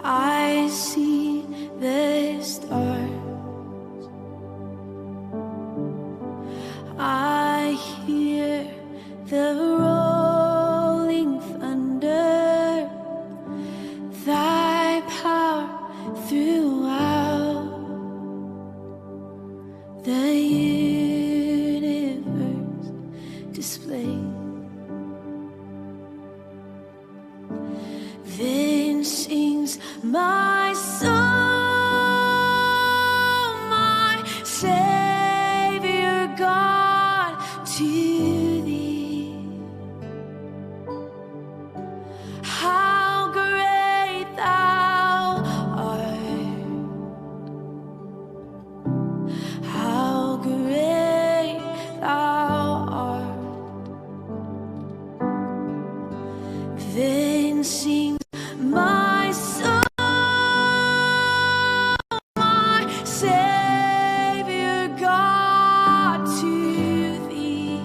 I see the stars. I hear the rolling thunder, thy power throughout the universe display. Then sings my soul, my Savior God, to thee. How great thou art! How great thou art! Then sings my soul, my Savior God, to thee.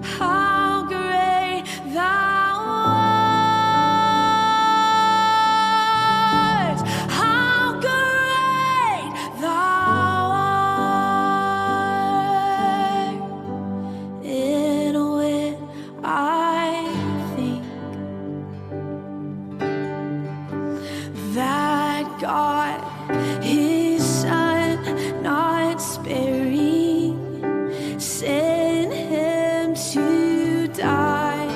How great thou art! How great thou art! And when I think that God, his Son, not sparing, sent him to die,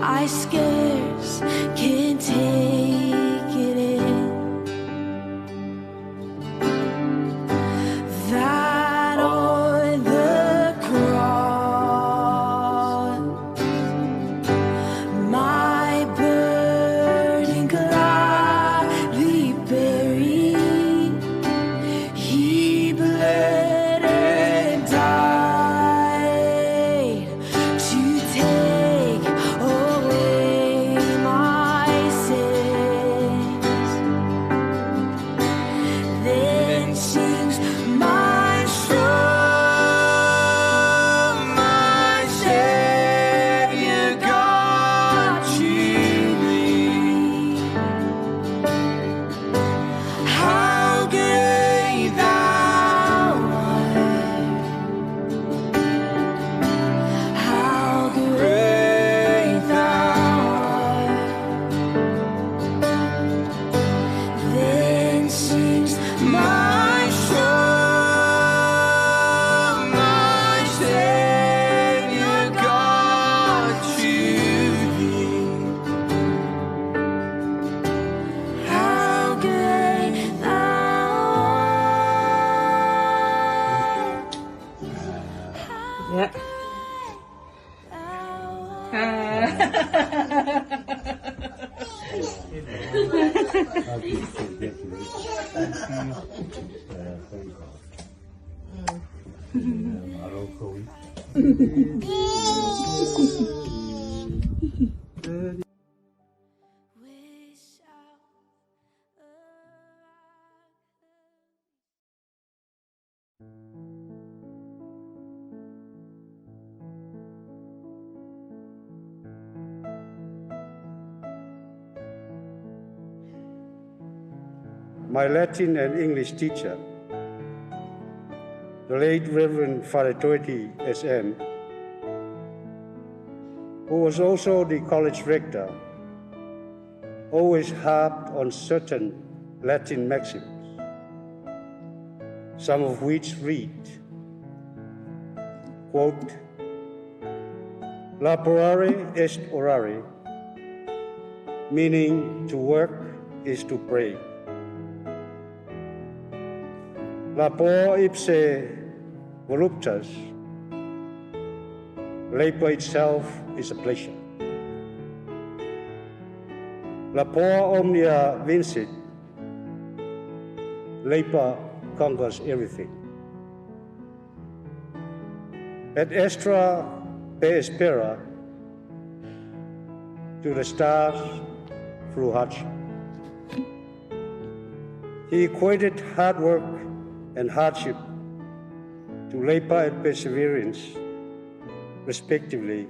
I scarce can take it in that on the cross my burden gladly bearing, he bled and died to take away my sins. Then sings my soul, my Savior God, to thee. How great thou art! How great thou art! Then sings my soul, my Savior God, to thee. How great thou art! How great thou art! We shall arrive. My Latin and English teacher, the late Reverend Faletoi S.M., who was also the college rector, always harped on certain Latin maxims, some of which read, quote, laborare est orare, meaning to work is to pray. Labor ipse voluptas, labor itself is a pleasure. Labor omnia vincit, labor conquers everything. Et astra per aspera, to the stars through hardship. He equated hard work and hardship to labor and perseverance, respectively,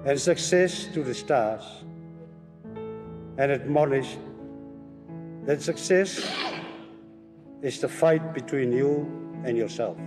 and success to the stars, and admonish that success is the fight between you and yourself.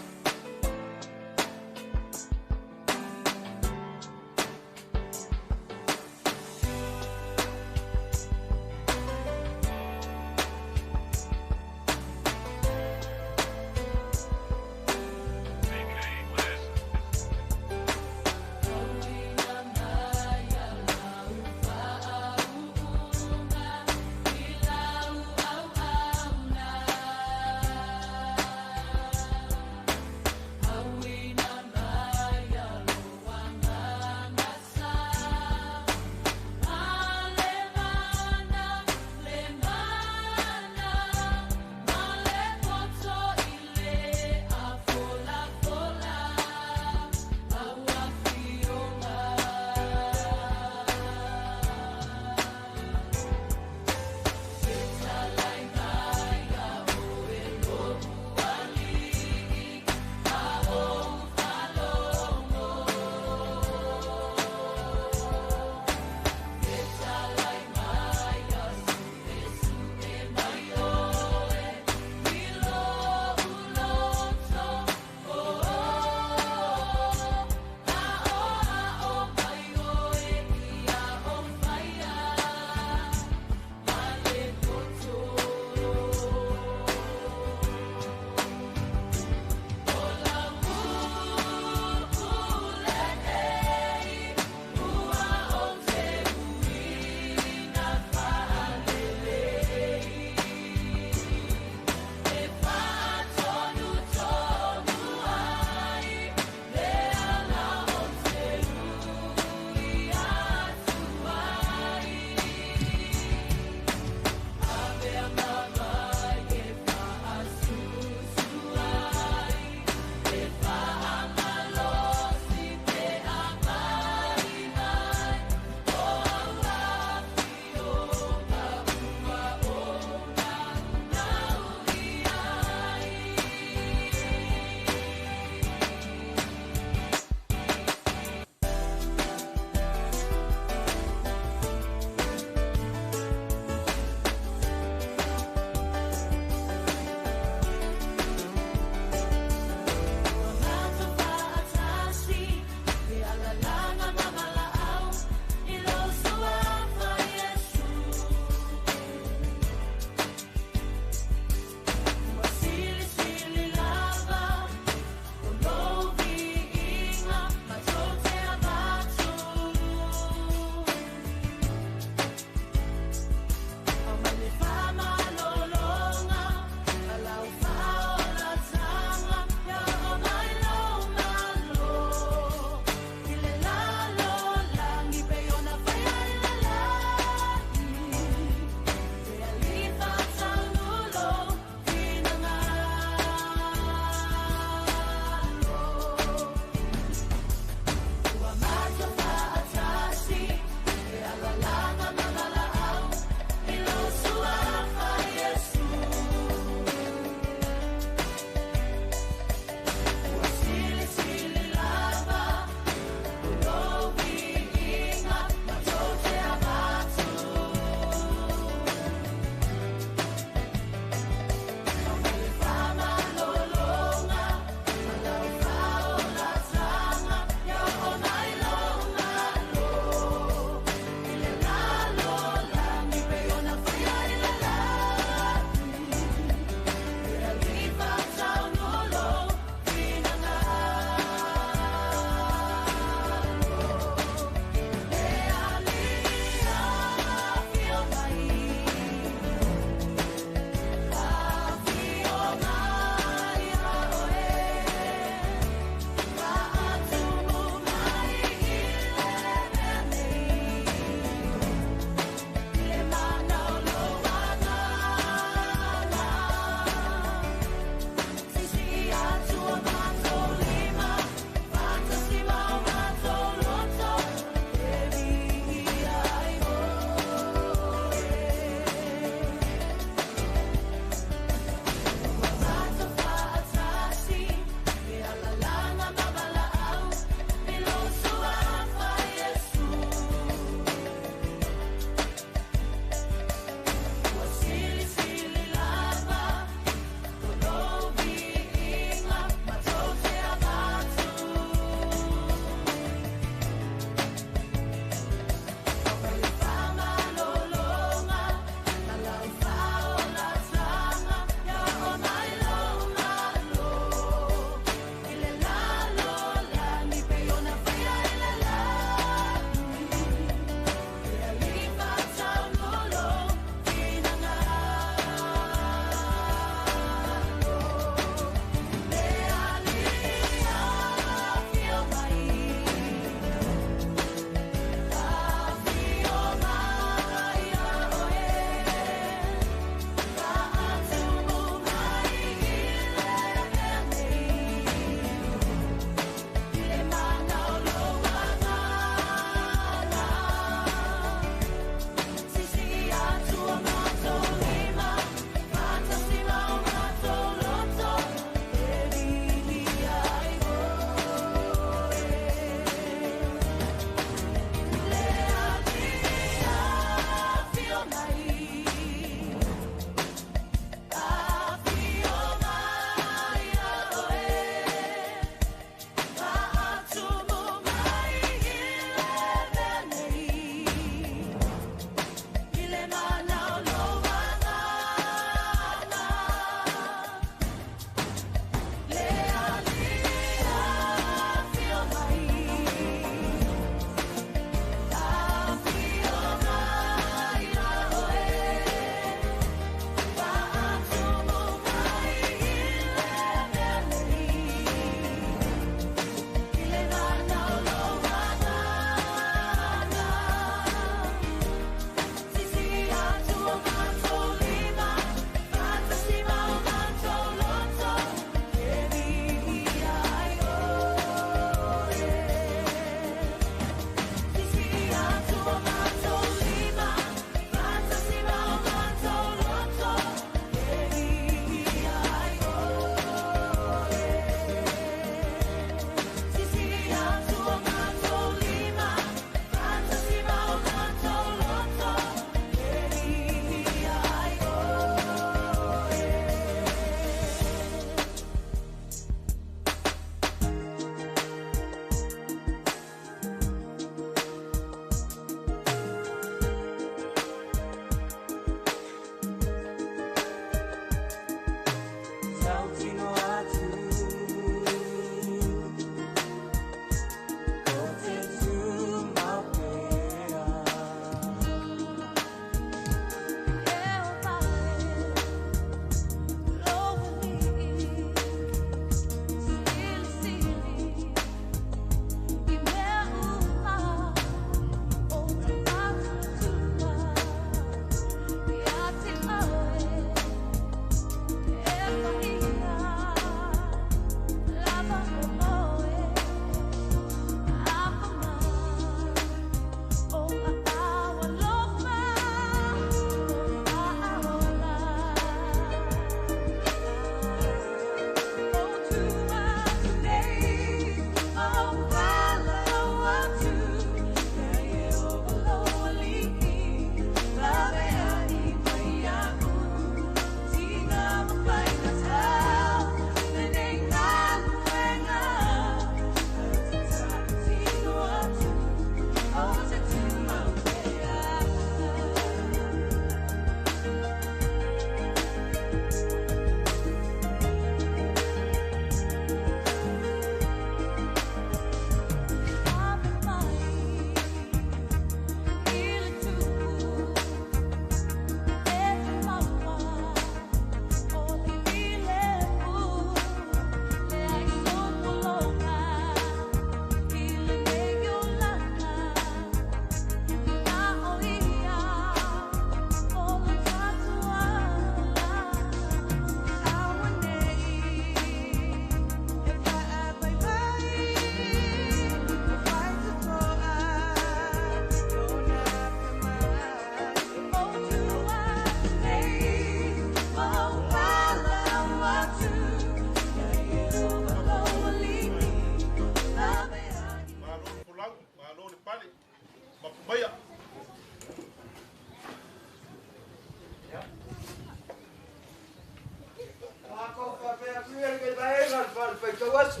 le faitauaso.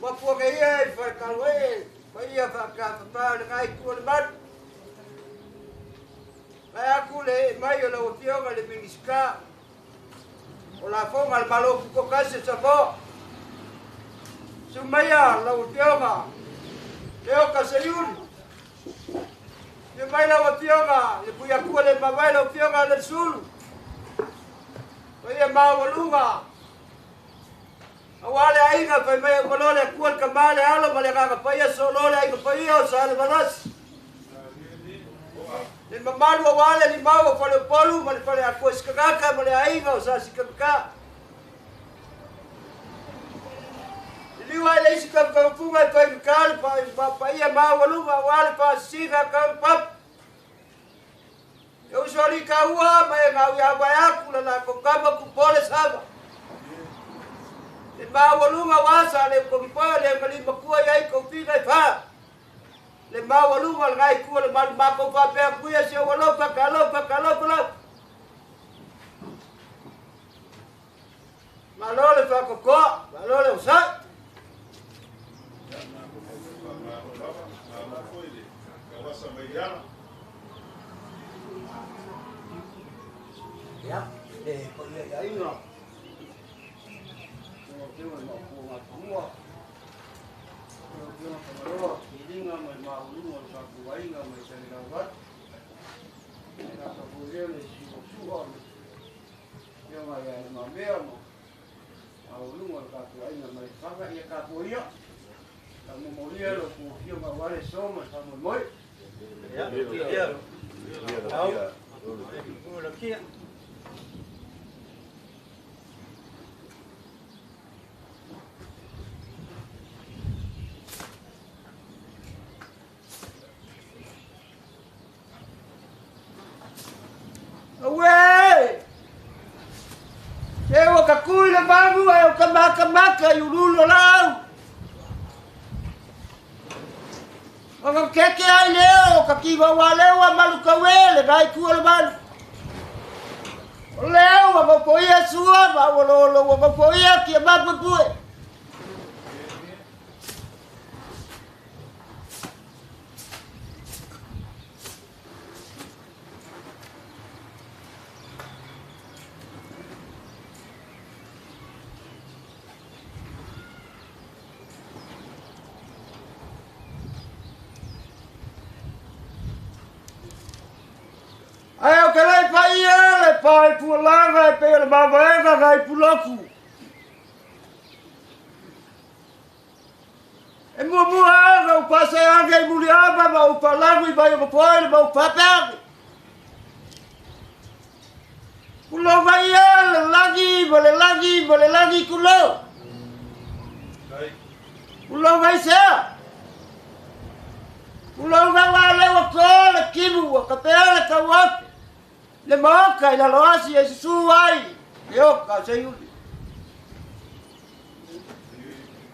Mafua ke ia i whakalwe, pa ia whakawhapa le ngai kua le manu. Mai aku le mai o lau afioga le Minisita o lafoga le Malo Pukokasi o Samoa. Sumaia lau afioga Leo Kaseyuli. Ia mai lau afioga le Puiakua le Mavae lau afioga le Sulu. Paia maualuga aua le aiga fai mai ua le Akua le Tama le Alo ma le Agaga Paia solo le aiga paia o sa le valasi. Le mamalu aua le limau o Faleupolu ma le Faleakua Sikakaka ma le aiga o sa Sikakaka. Liu ai le isi kafukafuga i faigata le paia maualuga aua le faasisiga kaulapapa. E uso ali kaua ma e ngau ia vai aku la la kama kupole sama. Le maualuga wasa le kokipoe le malima kua iai koufiga e fā. Le maualuga le ngai kua le malu makou faapea kuia si ou alofa ka alofa ka alofa lau. Malo le faakokoa, malo le osa'i. Ia, le paia i aiga. Lau afioga i maopu o Gatumua. Lau afioga Fagaloa, filiga ma le maualuga o le tatou aiga mai Talilauvatu. E gata foi lea le siuasua o le afioga ia Le Mamea ma maualuga o le tatou aiga mai Lefaga. Ia tapuaia, taumomolia lau afioga aua le so ma le faamoemoe. Ia. Au. Ula kia. Auē! Se ua kakui le magu ae o ka makamaka i ululu o laau. O ka keke ai lea o ka kivaua leu a malukauē le ngai kua le malu. O lea ua mafoia sua ma ua lolo ua mafoia kia mapuepue. Ae o ke lei paia le pae pualaga e pei o le mavaega gai puloku. E muamua aga u paseage i muliava ma u falagu i vai o mapoe le mau fapeage. Kuloga ia le lagi ma le lagi ma le lagi kulo. Kuloga i sea. Kuloga wa le wa ko le kimu wa kapea le kauape. Le maoka i laloasi e susu ai le oka o seiuli.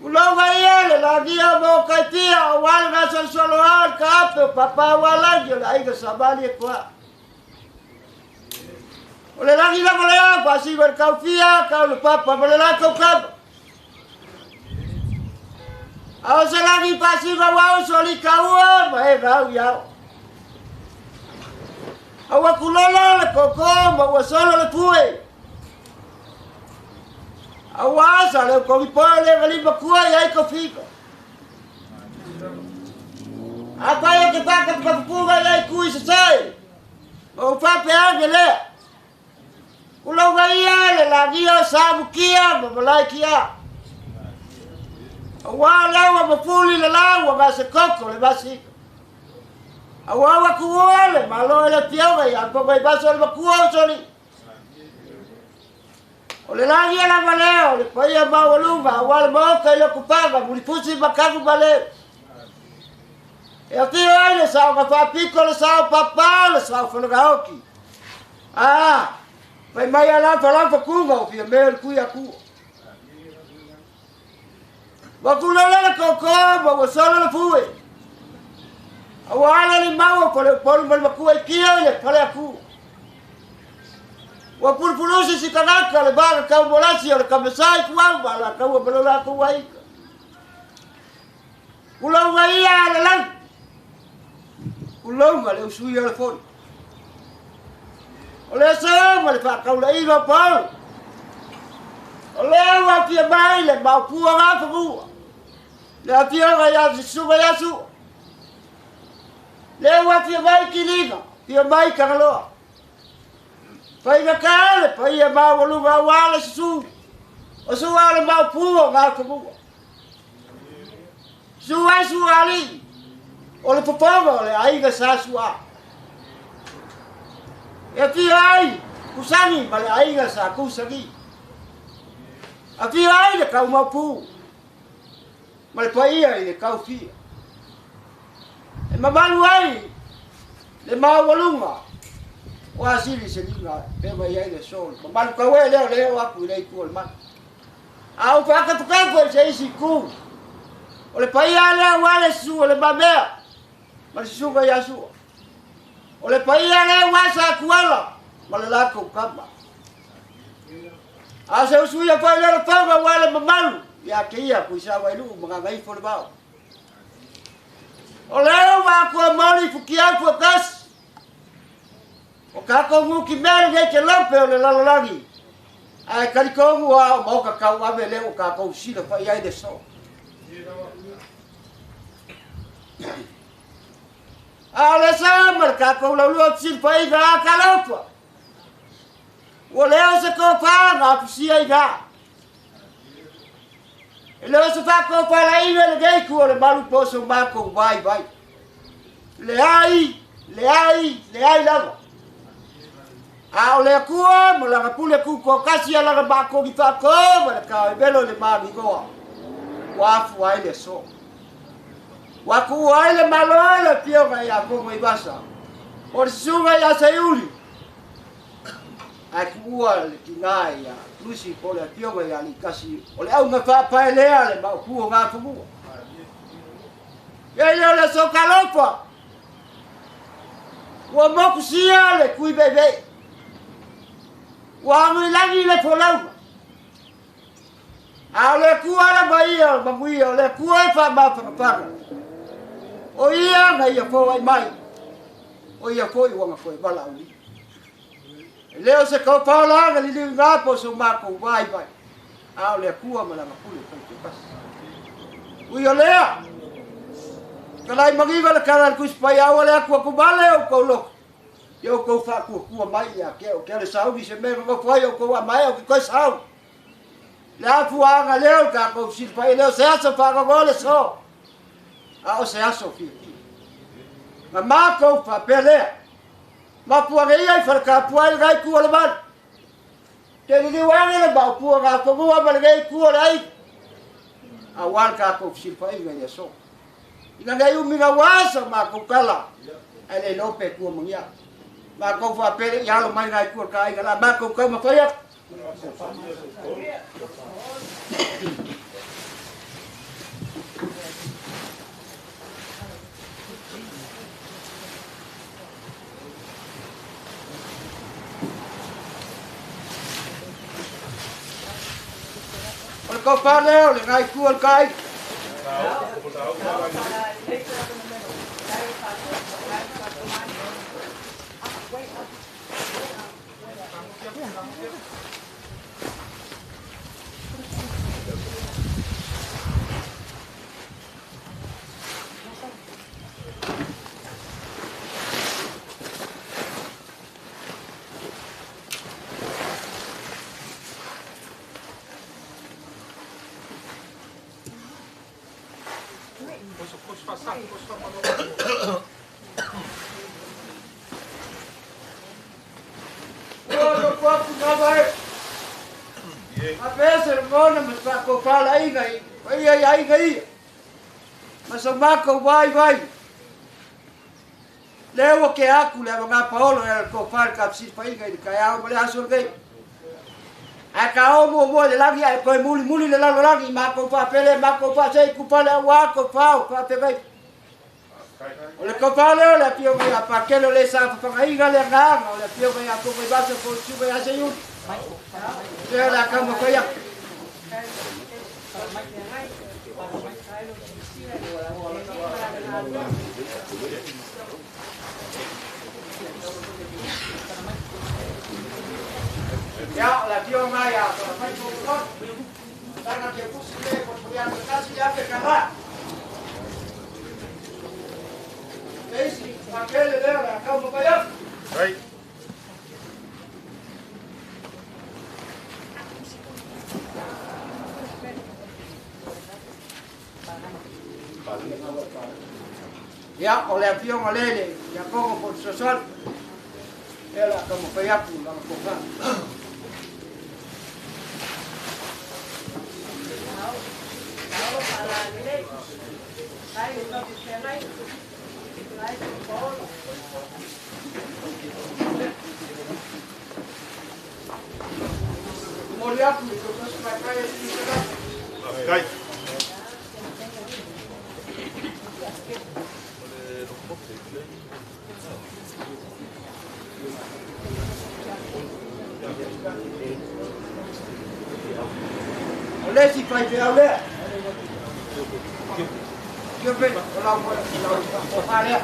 Kuloga ia le lagia mo kaitia o wale gasolosolo a le kaape o papa ua lagi o le aiga samali e koa. O le lagi lava lea faasiva le kaufia kau le papa ma le latou kama. A o se lagi faasiva ua uso li kaua ma e gau iao. A ua kulolo le koko ma ua solo le pue. A ua asa le ukogipoe le galima kua i ai kofika. A pai o ke whakapakapuga i ai kui sasai. Ma u whapeage lea. Kuloga ia le lagia o samukia ma malaikia. A ua leua mafuli le lau a mase koko le masika. A ua ua kuua le malo e le fioga i aponga i maso le makua o soli. O le lagi e lava lea o le paia maualuga a ua le maoka i lokupaga mulifusi makagu maleu. E afio ai le sao mawhapiko le sao papa le sao whanagaoki. Ah, fai mai a lafa lafa kuga o fia mea le kui akua. Makulolo le koko ma ua solo le pue. A ua ala le maua fale upolu ma le makua i kia i le fale akua. Ua pulupulusi si tagata le vaga taumolasi o le kamesai kuau ma la taua ma lo latou aiga. Ulouga ia a le lagi. Ulouga le usuia o le fono. O le aso ma le faataulaiga o Paulo. O lea ua afia mai le maopua gafanua. Le afioga ia Susuga ia Sua. Lea ua afia mai Kiliga, afia mai Tagaloa. Faigata le paia maualuga aua le susu. O Sua o le maopua o gafanua. Sua ai Sua alii. O le popoga o le aiga sa Sua. E afio ai Kusani ma le aiga sa Kusani. Afio ai le Kaumapu ma le paia i le Kaufia. E mamalu ai le maualuga o asili seliga pe mai ai le aso. Mamalu tau e lea o le oo atu i le itu o le malu. A ou faakafakafa i se isi itu. O le paia lea ua le susu o le Mamea ma le susuga ia Sua. O le paia lea ua sa Tuala ma le latou kama. A se usuia foi lea le fauga ua le mamalu ia te ia Kuisa Vailuu ma Gagaifo le Vao. O lea ua atua moli fukiau fuatasi. O tatou nuti mea lenei te lope o le lalolagi. Ae talitonu a o maoka tauave lea ua tatou silafai ai le aso. A o le sa ma le tatou laulua fesilafaiga a talofa. Ua leo se tofa na afusia i na. E leo se faatofalaiga lenei ku o le malu po o so matou vaivai. Leai, leai, leai lava. A o le Atua ma lana pule tutoatasi a lana makoni faato ma le taoevelo i le maligoa. Ua afua ai le aso. Ua tuua ai le malo le afioga ia Fonoivasa. O le susuga ia Seiuli. Ae tuua le tina ia Lusi po o le afioga ia Likasi. O le auga faapaelea le maopu o Gafanua. Ia lea o le aso talofa. Ua mokusia le tui veivei. Ua agu i lagi le folauga. A o le Atua lava ia o manuia, o le Atua e faamafanafana. O ia na ia foai mai. O ia foi ua na koe valaaulia. E le o se tofa na liliu i gā po o so matou vaivai. A o le Atua ma lana pule faitoatasi. Ui o lea, talai magiga le tala a le Tusi Paia aua le atuatuvale o outou loto. Ia outou faatuatua mai ia te au, te le sauni se mea nonofo ai outou amaea o ke toe sau. Le afuaaga lea o le tatou fesilafai lea o se aso faanono le aso. A o se aso fiafia. Na matou faapea lea. Mapu ane ia i Falekapua ai lenei itu o le malu. Te liliu ane le maopu o Gafanua ma lenei itu o le aiga. Aua le tatou fesilafaiga i le aso. Ina nei umi gaua sa matou tala. Ae le iloa pe tua magia. Matou faapea le i alo mai nai tua ka aiga la matou taumafai atu. O le tofa lea o lenei itu o le ka aiga. Ua nofo atu lava e. Faapea se lagona ma se faatofalaiga i paia i aiga ia. Ma so matou vaivai. Lea ua ke atu le avaga paolo e le tofa i le taufesilafaiga i le taeao ma le aso lenei. Ae ka o muamua i le lagi ae toe mulimuli le lalolagi matou faapele matou faasei kupale aua tofao faafegai. O le kopale o le afioga ia Pakele o le sa fafagaiga le agaga o le afioga ia Fogaivasa po o le susuga ia Seiuli. Lea o le a taumafai atu. Ia, o le afioga ia Falamai Fogafoga. Taga ke pusi le ko ia kasi ia pe kala. Leisi, Pakele lea o le a taumafai atu. Right. Ia, o le afioga lele, ia kongo po o sosol. Lea o le a taumafai atu lana tofa. Momoli atu i lo tasi paepae e lima selau. Faafetai. O le isi faifeau lea. Tiofe, o lau tofa lea.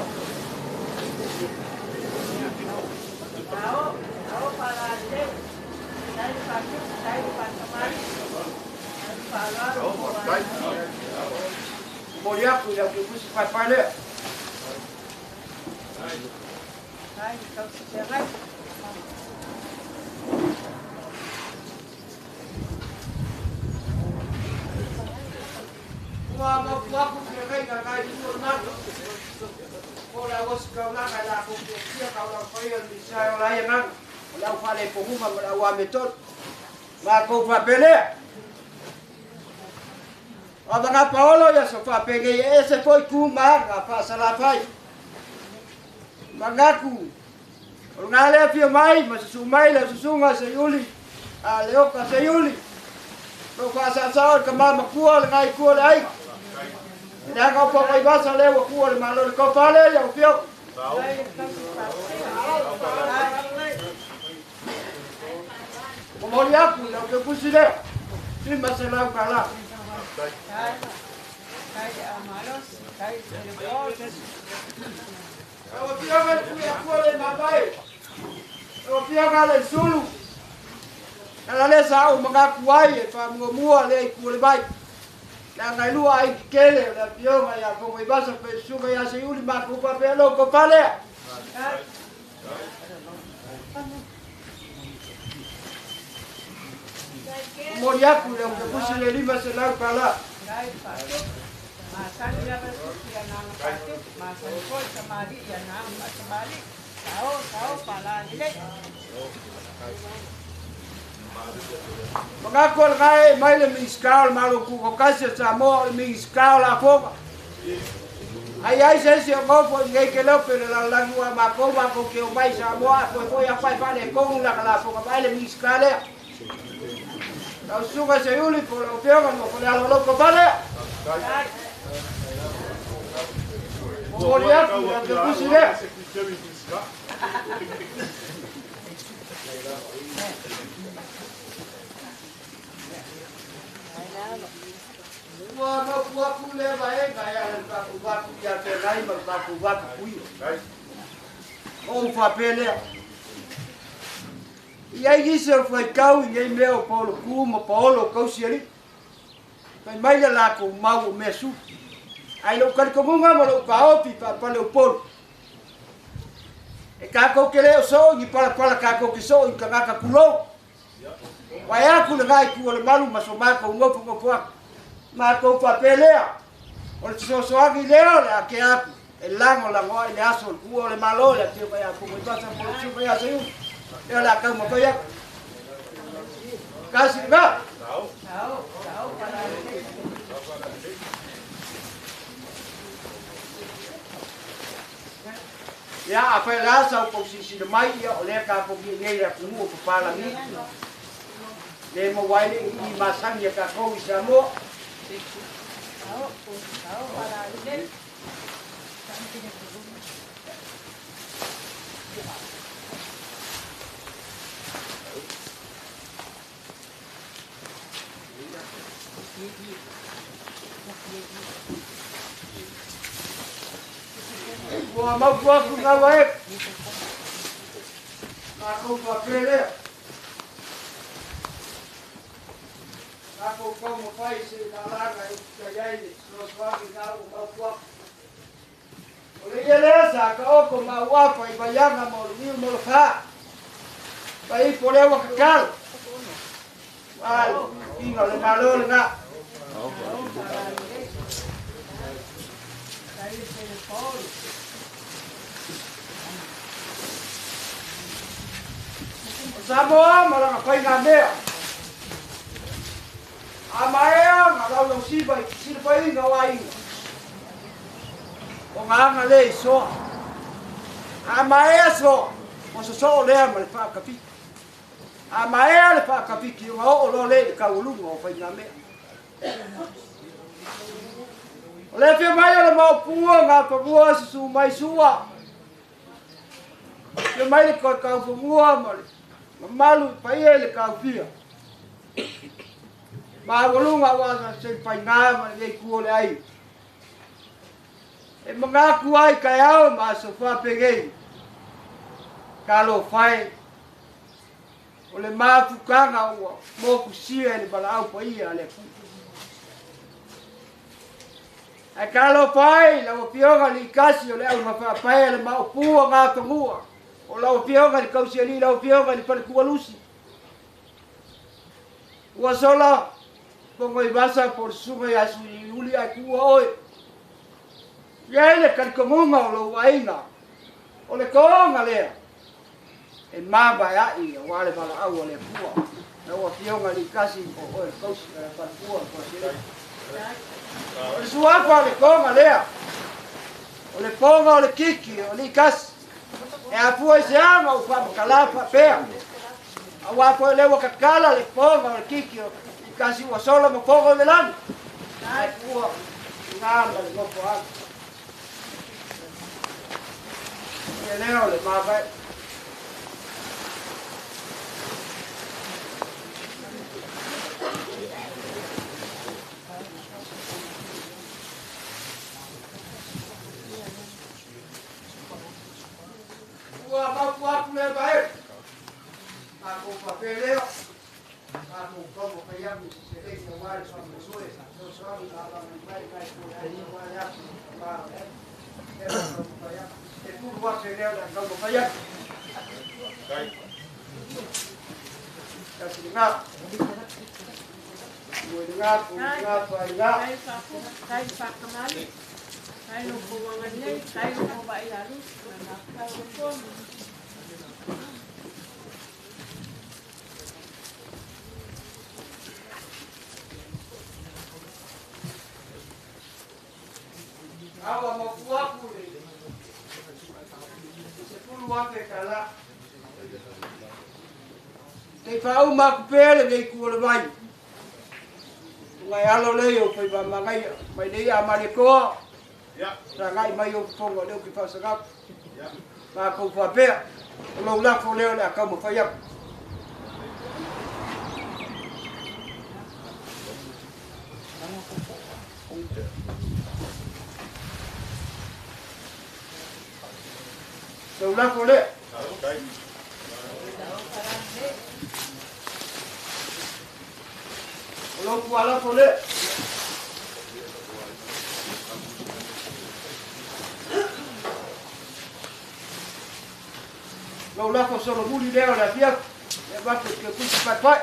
Momoli atu i lau pusi paepae lea. Ua mapu aku ke ngai ka ngai tu o malu. O la os ka la ka la ko ke tia ka la fa ia ni sa o la ia nang. O la fa le pohuma ma la wa metod. Ma ko fa pele. O ba Paolo ia so fa pege e se foi ku ma ka fa sa la fai. Mangaku. O nga le fia mai ma su mai la susunga se yuli. A le o ka se yuli. Lo fa sa sa o ka ma makua le ngai kua le ai. Le aga o pa basa le wa kua le malo le ko fa le ia o fio. O moli aku le o ke pusi le. Lima selau kala. O fio ga le kua le mabai. O fio ga le sulu. Ala le sa o manga kuai e fa mua le ku le bai. La ngai lua ai kele le afioga ia Fogaivasa pe susuga ia Seiuli ma ko pa pe lo ko pa le. Momoli atu le o ke pusi le lima selau kala. Mangako le gae mai le Minisita o le Malo Kukokasi o Samoa o le Minisita o Lafoga. Ai ai se isi o ngofo i ngei ke leo pe le lalagi ua mākou mākou ke o mai Samoa a koe foi a whai whale kongu la ka lafoga mai le Minisita lea. Lau susuga Seiuli po o lau afioga mo ko le alo ko pa lea. Momoli atu i le ke pusi lea. Ua mapu aku le vaega ia le paku vaku ia te nai ma le paku vaku kuia. O uwhape lea. Ia i isi o whaikau i ngei mea o Paolo Ku ma Paolo o kausi ali. Fai mai le lākou mau o mea su. Ai lou kalikongunga ma lou kaopi pa pale o polu. E kākou ke leo so i pala pala kākou ke so i kangaka kulou. Wai aku le ngai ku o le malu ma so mākou ngofu ngofu aku. Mākou pape lea. O le sosoagi lea o le ake aku. E lango lango ai le aso le kua o le malo le afioga ia Fogaivasa po o le susuga ia Seiuli. Lea o le a taumafai atu. Kasi le Ia a whai la sa o pausisi mai ia o lea ka poki nei le atunuu o papalagi. Le mo waile i masangi a kākou i Samoa. Ua mapu aku ngā wae. Ngā koupa pēlea. Ngā koupa mawhai se ngā langa e kuta iai le sosoaki ngā ua mapu aku. O le ia lea sa ka oko ma uapa i vaianga ma o le niu mo le wha. Pa i po lea wakakalo. Wā, inga le ngā le ngā. Samoa ma langa whai ngā mea. A maea ngā lau lau siva i sila whai ngā wā inga. O ngā anga le i soa. A maea soa. O sa soo lea ma le whaakawhiki. A maea le whaakawhiki o ngā o lo le i kaualunga o whai ngā mea. O le whia mai o le maupua ngā pamua susu mai sua. Whia mai le koe kaupamua ma le mamalu paia le kaupia. Maualuga ua sa se faigā ma lenei ku o le ai. E magaku ai kaeao ma aso faapegei. Talofa o le mafukaga ua mokusia e le valaau paia a le Atua. Ae talofa ai lau afioga le ikasi o le augafaapae le maopua gafagua. O lau afioga le kausialii lau afioga le falekualusi. Ua sola pogo i vasa po le susuga ia Suiuli ae kuua oe. Iai le talitonuga o lou aiga. O le toga lea. E mavaeaʻi auā le valaau a le Atua. Lau afioga le ikasi o oe le kausi a le falekua le. O le suafa o le toga lea. O le poga o le kiki o le ikasi. E afua i se aga o faamakala faapea. Auā foʻi lea ua kakala le poga o le kiki o ikasi ua sola ma foga o le lagi. Ae ua gā ma le nofo aga. Ia lea o le mavae. Ua mapu aku le vae. Mākou papeleo. Mākou komo kaiamu se se lei na wale sa mosoe. So soami ngā langa mai mai ko le ai wale aku. Ma e komo kaiamu. E puru wase leo na komo kaiamu. Kasi ngā. Ue ngā, pu ngā, pa ngā. Tai whakamali, tai no kowanga nei, tai no kowailalu, na kau Awa mapu aku le. Se pulu wape kala. Te whau maku pele nei ku o le vai. Ngai alo lei o whai mangai mai nei a malekoa. Sa ngai mai o pongo leo ki whaasagapu. Mākou whapea. O lau lafo leo le a kau mawhai aku. Lau lafo lea. O lau pua lafo lea. Lau lafo solo muli lea o le afiafu. E wako ke kusi pai pai.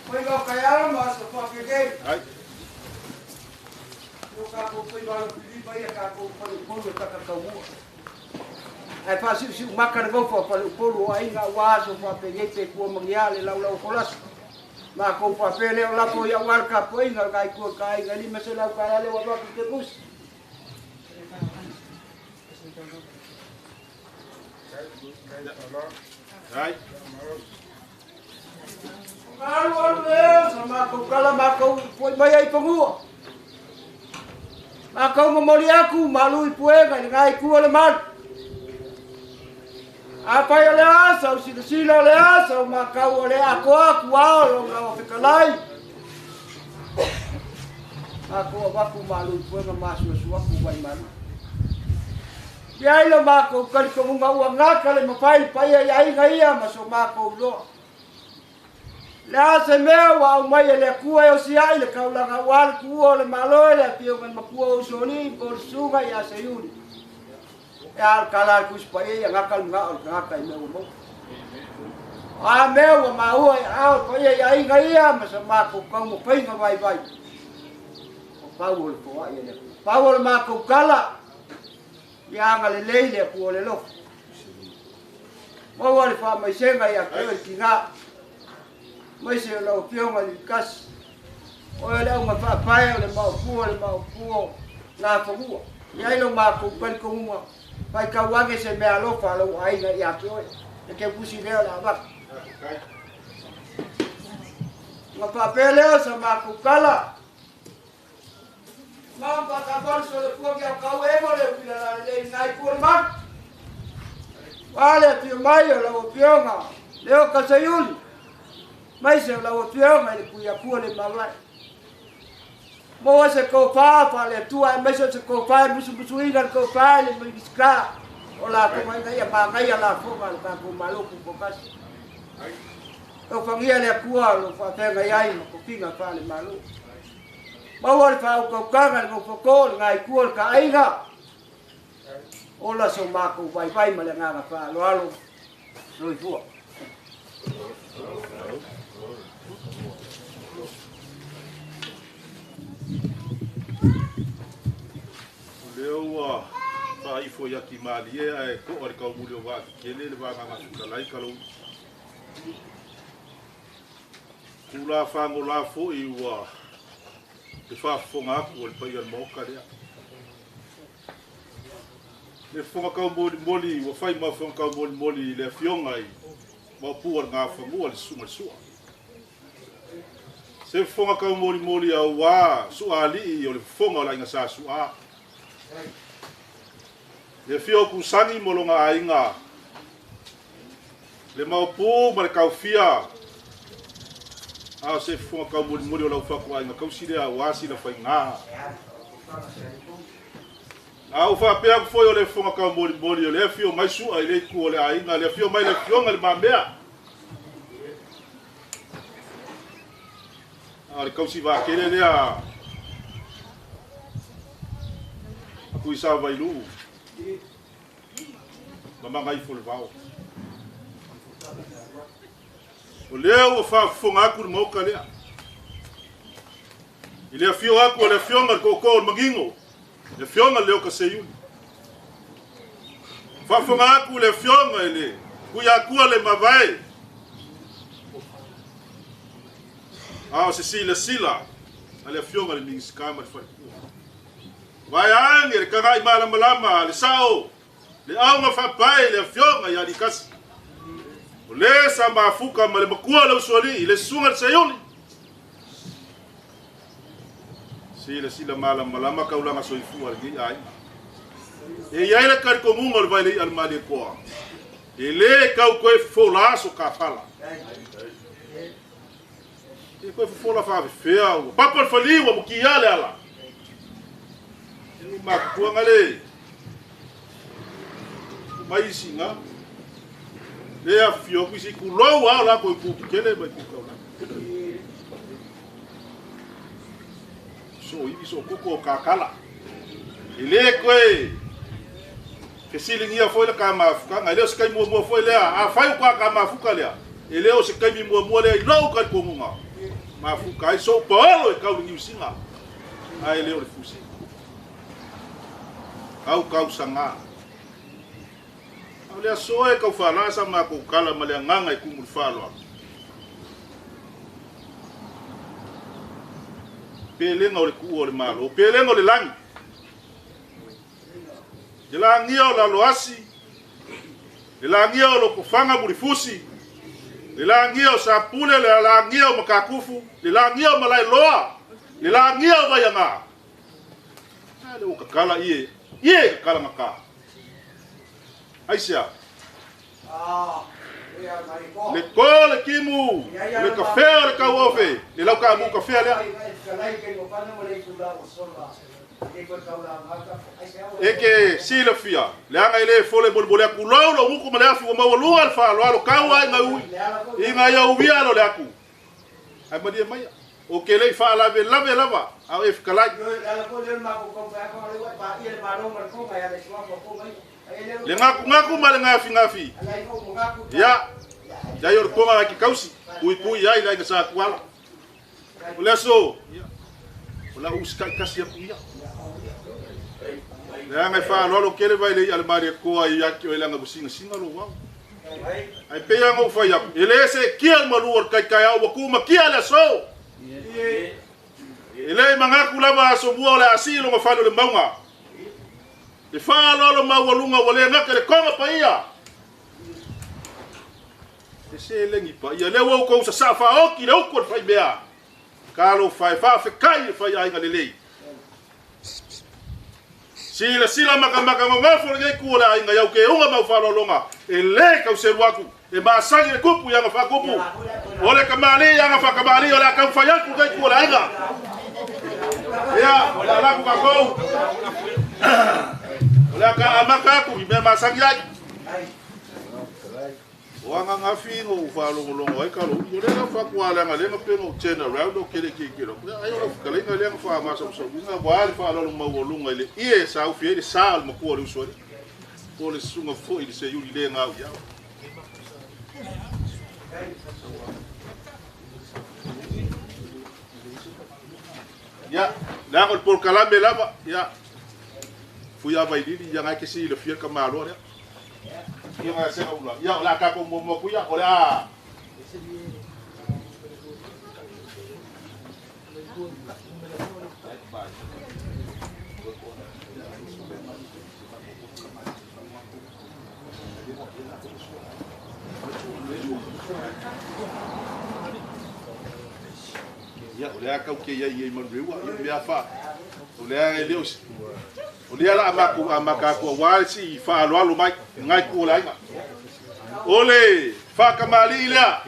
Koe ngau kai ara ma sa whakegei. Yo kākou koe walo pilipa ia kākou pale upolu e takakaumua. Ae whaasiusiu maka le gofa pale upolu o ainga ua aso whapegei pe kua mangia le laulau folaso. Mākou whapele o lafo ia uala ka poinga ngai kua ka ainga lima se lau ka ale wa wako te kusi. Alu alu lea sa makou kala makou fo'i mai ai pagua. Makou momoli aku malu i puega i legai ku o le malu. Afai o le a sau silasila o le a sau makau o le atoa kuao lou laua fetalai. Makou avatu malu i puega ma asuasu aku vai malu. Ia ai lo makou talitonuga ua gata le mafai le paia i aiga ia ma so makou iloa. Le a se mea ua aumai e le Atua e osia'i le taulaga auā le tuua o le Malo e le Afioga i le matua o Usoalii po o le Susuga ia Seiuli. E a le tala a le Tusi Paia ia gata le mana'o o le tagata i mea ua maua. O a mea ua maua i aao le paia i aiga ia ma sa matou taumafaiga vaivai. O pau o le foa'i a le Atua. Pau o le matou tala, ia agalelei le Atua o le alofa. Maua le faamaisega ia te oe le tinā. Maise o lau Afioga i le Kasi. Oe o le auga faapae o le maopu o le maopu o Nafanua. I ai lo matou talitonuga, faitau ane se mea alofa a lou aiga ia te oe. E te usi lea o le avatu. Ona faapea lea o sa matou tala. Ma whakapau so le pua kia kau e mo le upila la le i nai kua le malu. Wale afio mai o lau afioga, leo ka seiuli. Mai se o lau afioga i le kui akua le mawai. Moa se kōpā wha le atua e mai se o se kōpā e musumusuina le kōpā i le Minisita o la fonga ina ia māngaia la fonga le tātou malo pupokasi. Taufangia le akua lo whaafenga ai ma kofinga wha le malo. Maua le whaaukaukanga le ngofoko le ngai kua le kaaiga. Ola so mākou vai vai ma le nganga whaaloalo. Soifua. O lea ua faaifo i ati malie ae to'a le taumuli o vaakekele le vagaga fetalai kalou. Tula fagolā fo'i ua le faafofoga aku o le paia le maoka lea. Le fofoga taumolimoli ua fai ma fofoga taumolimoli i le afioga i maopua le gafanua le susuga le sua. Se fofoga taumolimoli auā suaali'i o le fofoga o le aiga sa suā. Le afio o Kusani mo loga aiga le maopū ma le kaufia a o se fofoga taumolimoli o lau fatuaiga kausi lea auā sila faigā. A ou faapea aku foi o le fofoga taumolimoli o le afio mai su'a i le itu o le aiga le afio mai le afioga i le mamea. A o le kausi vakele lea aku i sa vailuu ma magaifo le vao. O lea ua faafofoga aku le maoka lea. I le afio aku o le afioga le tootoo o le magigo, le afioga le o ka seiuli. Faafofoga aku le afioga i le kuiakua le mavae. A o se silasila a le afioga le Minisita ma le falepua. Vai age le kaga'i malamalama le sa'o le auga faapae le afioga ia Alikasi. O le sa mafuka ma le makua le usoali'i le susuga le seiuli. Silasila malamalama kaulaga soifua lenei aiga. E iai le talitonuga o le vaelei'a le maliekoa. E lē kau koe fofolā so kafala. E koe fofola faafefea ua papa le faliu ua mukiā le ala. E makutuaga le mai isiga. Le afifio aku isi kulou a o lako i kukikele mai kukaulagi. So ivi so koko o kakala. E lē koe fesiligia foi le kamafukaga. E lē o se kaimi muamua foi lea. Afai o ka kamafuka lea. E lē o se kaimi muamua lea i lou talitonuga. Mafuka ai sou paolo e kauligiusiga. Ae lē o le fusiga. Kau kausagā. O le aso e kau whalaa sa mākou kala ma le anganga i kumu le whaloa. Pelega o le kuua o le malo, pelega o le lagi. Le lagia o laloasi, le lagia o lokofaga mulifusi, Le lagia o Sapule, le lagia o Makakufu, le lagia o Malaeloa, le lagia o Vaiaga. A le ua kakala ie, ie kakala gaka. Aisea? Le ko le kimu, le kafea o le kauofe, le laukamu kafea lea. E ke silafia, leaga e lē fole molemole aku lou lou uku ma le afi ua maualuga le faaaloalo kau ai gaui i gai auia lo le aku. Ae malie maia, o ke le'i faalavelave lava, a o e fekalai. Le gakugaku ma le gafigafi. Ia, iai o le koga ai ke kausi, puipui ai le aiga sa kuala. O le aso, ia, o la usika'i kasi aku ia. Leaga e faaaloalo kele vai le i'a le Malietoa ia te oe leaga ua sinasiga lou ao. Ae pei lava ona ou fai atu, e lē seetia le malu o le taitaeao ua tumatia le aso. E le i manatu lava aso mua o le a sii lona fale o le mauga. Le faaaloalo maualuga ua le gata i le toga paia. Le seleni paia lea ua outou sasaa faaoti i le utu a le faimea. Talofa e faafetai i le faiaiga lelei. Silasila makamaka gogofo lenei itu o le aiga i au keuga ma au faaaloaloga e lē tauselu atu e masani le tupu i aga faatupu. O le kamalii i aga faakamalii o le a taumafai atu lenei itu o le aiga. Ia, o le a laku tatou. O le a ta amata atu i mea masani ai. O ananafi na ou faalogologo ai Kalouli, o lea na faatua leaga lea na pei ona ou turn around ou kele tilotilo atu, ai o lau fetalaiga lea na faamasausauina aua le faaaloalo maualuga i le ie e saaufi ai le sa o le matua o le uso alii, po o le susuga foi i le seiuli le gau i ao. Ia, leaga o le polokalame lava, ia, Fuiavailili, ia na e te silafia le tamaloa lea. Ia na sega ula. Ia, o le a tatou muamua atu ia, o le a... Ia, o le a tau te iai i Manureua, ia mea fa, o le a e le o O lea la a matou amata atu aua le sii faaaloalo mai i lena itu o le aiga. O le faatamalii lea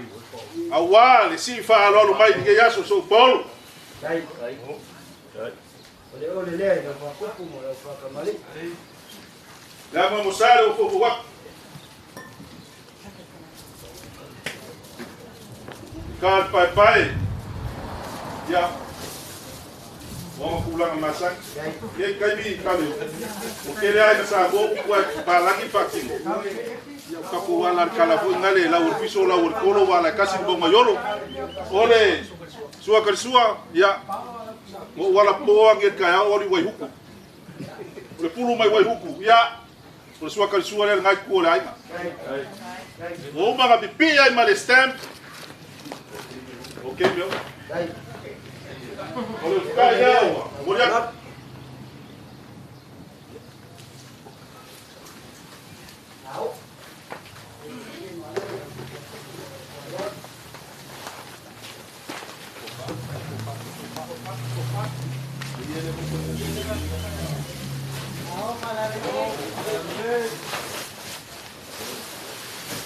aua le sii faaaloalo mai i lenei aso sou paolo. Le amoamosa le ua foufou atu. Ka le paepae. Ia. Ua tulaga masani. Ia i taimi kale o tele ai na Samoa upu ai palagi faatino. Ia o tatou ala le kala foi ngale lau o le fiso lau o le kolo ua ala e kasi le mauga i olo. O le sua kali sua, ia mo ou ala po agi e le taeao alu i Waihuku. O le pulu mai Waihuku, ia o le sua kali sua lea le ngai ku o le aiga. Ua uma na pipii ai ma le stamp. Ok, meu. O le utukai lea ua momoli atu.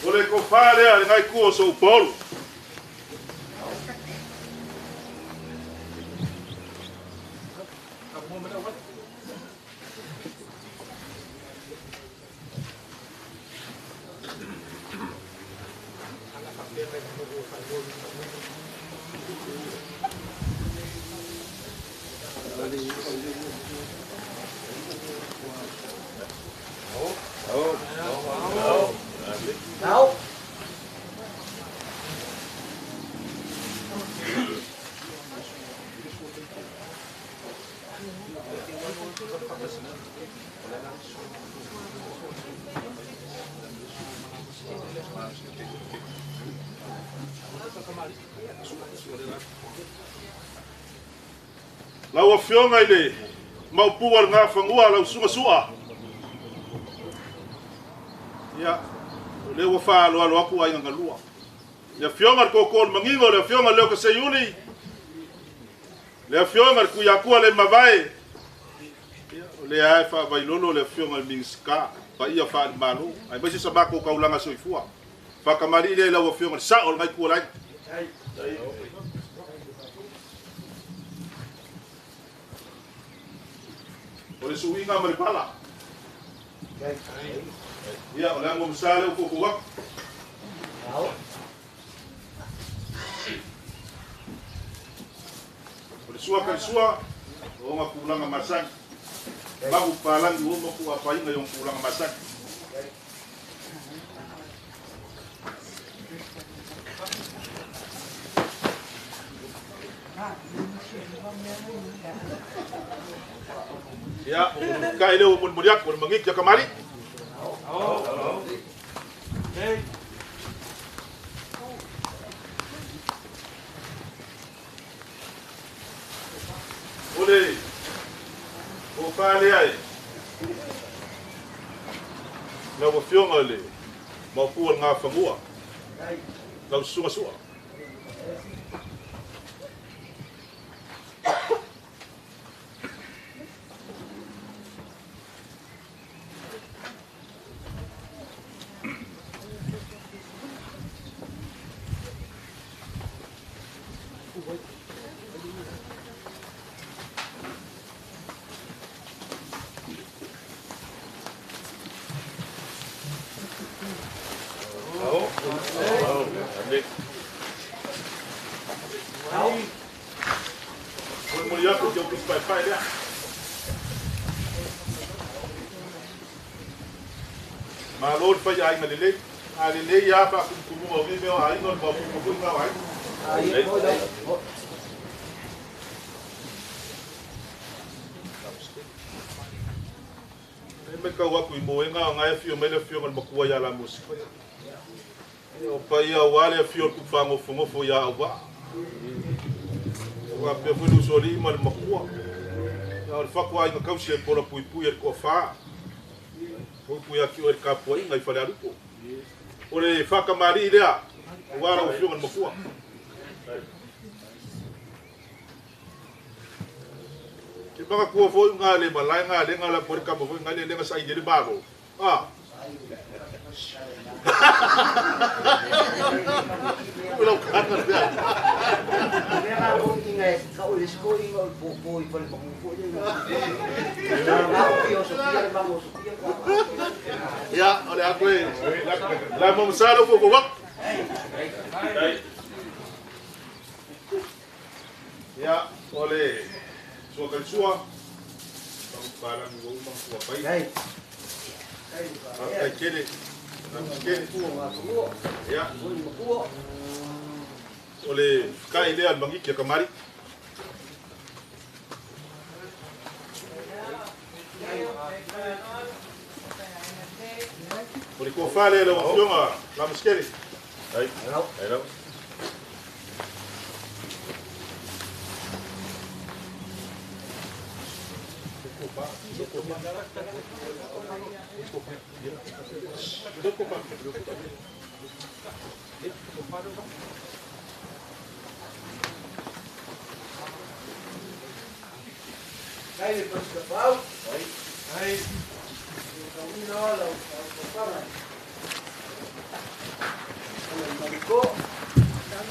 O le kofa lea le ngai ku o sou paolo. Lau Afioga i le Maopu o le Gafanua, lau Susuga Sua, ia, o lea ua faaaloalo atu aiga galua. Le afioga le koko o le magiga o le afioga le okaseiuli. Le afioga le kuiakua le mavae. O le ae faavailolo le afioga le Minisita paia faalemalo ai mai se sa makou kaulaga soifua. Faakamalii lea i lau afioga le sao o le gaikua lai. O le suiga ma le pala. Ia o le ago masa le ufofu atu. O le sua ka le sua, o ona kulaga masani. Mahu palangi o maku apainga i ona kulaga masani. Ia, o ka ile o mulimuli atu, o le magiki a kamali. O le o whaalea e lau afioga le maopua le ngāwhangua lau susuga sua. Mulimuli atu ke o pisi paepae lea. Malo le fai aiga lelei. A lelei a faakumukumu o mea o aiga o le maopupu foi ngā o aiga. E mai kau aku i moenga o ngai afio mai le afioga le makua ia la musi. O paia o ale afio le kuwhangofongofo ia au. O pea foi le ma le makua. Ia o le whakua ai ngā kausi e pola pui pui e le koa wha. Pui pui aki o e le kapua inga i whale alupo. O le whakamari lea, o wara o fionga le makua. Ke maka kua foi ngā le malai ngā le ngā la pore kama foi ngā le lenga sa i le malo. Ah. Ua kanga lea. Mea o inga e kau le sko inga o po i fale makupo le. Ngā o Sofia le mango Sofia. Ia, o le aku e. La mamsalo fo ko wak. Ia, o le sua ka sua. Pala ni o uma sua pai. Ai kele. Kele. Ia. O le kai lea al mangiki a kamari. O le kua whale le wafionga la maskele. Ai. Ai lau.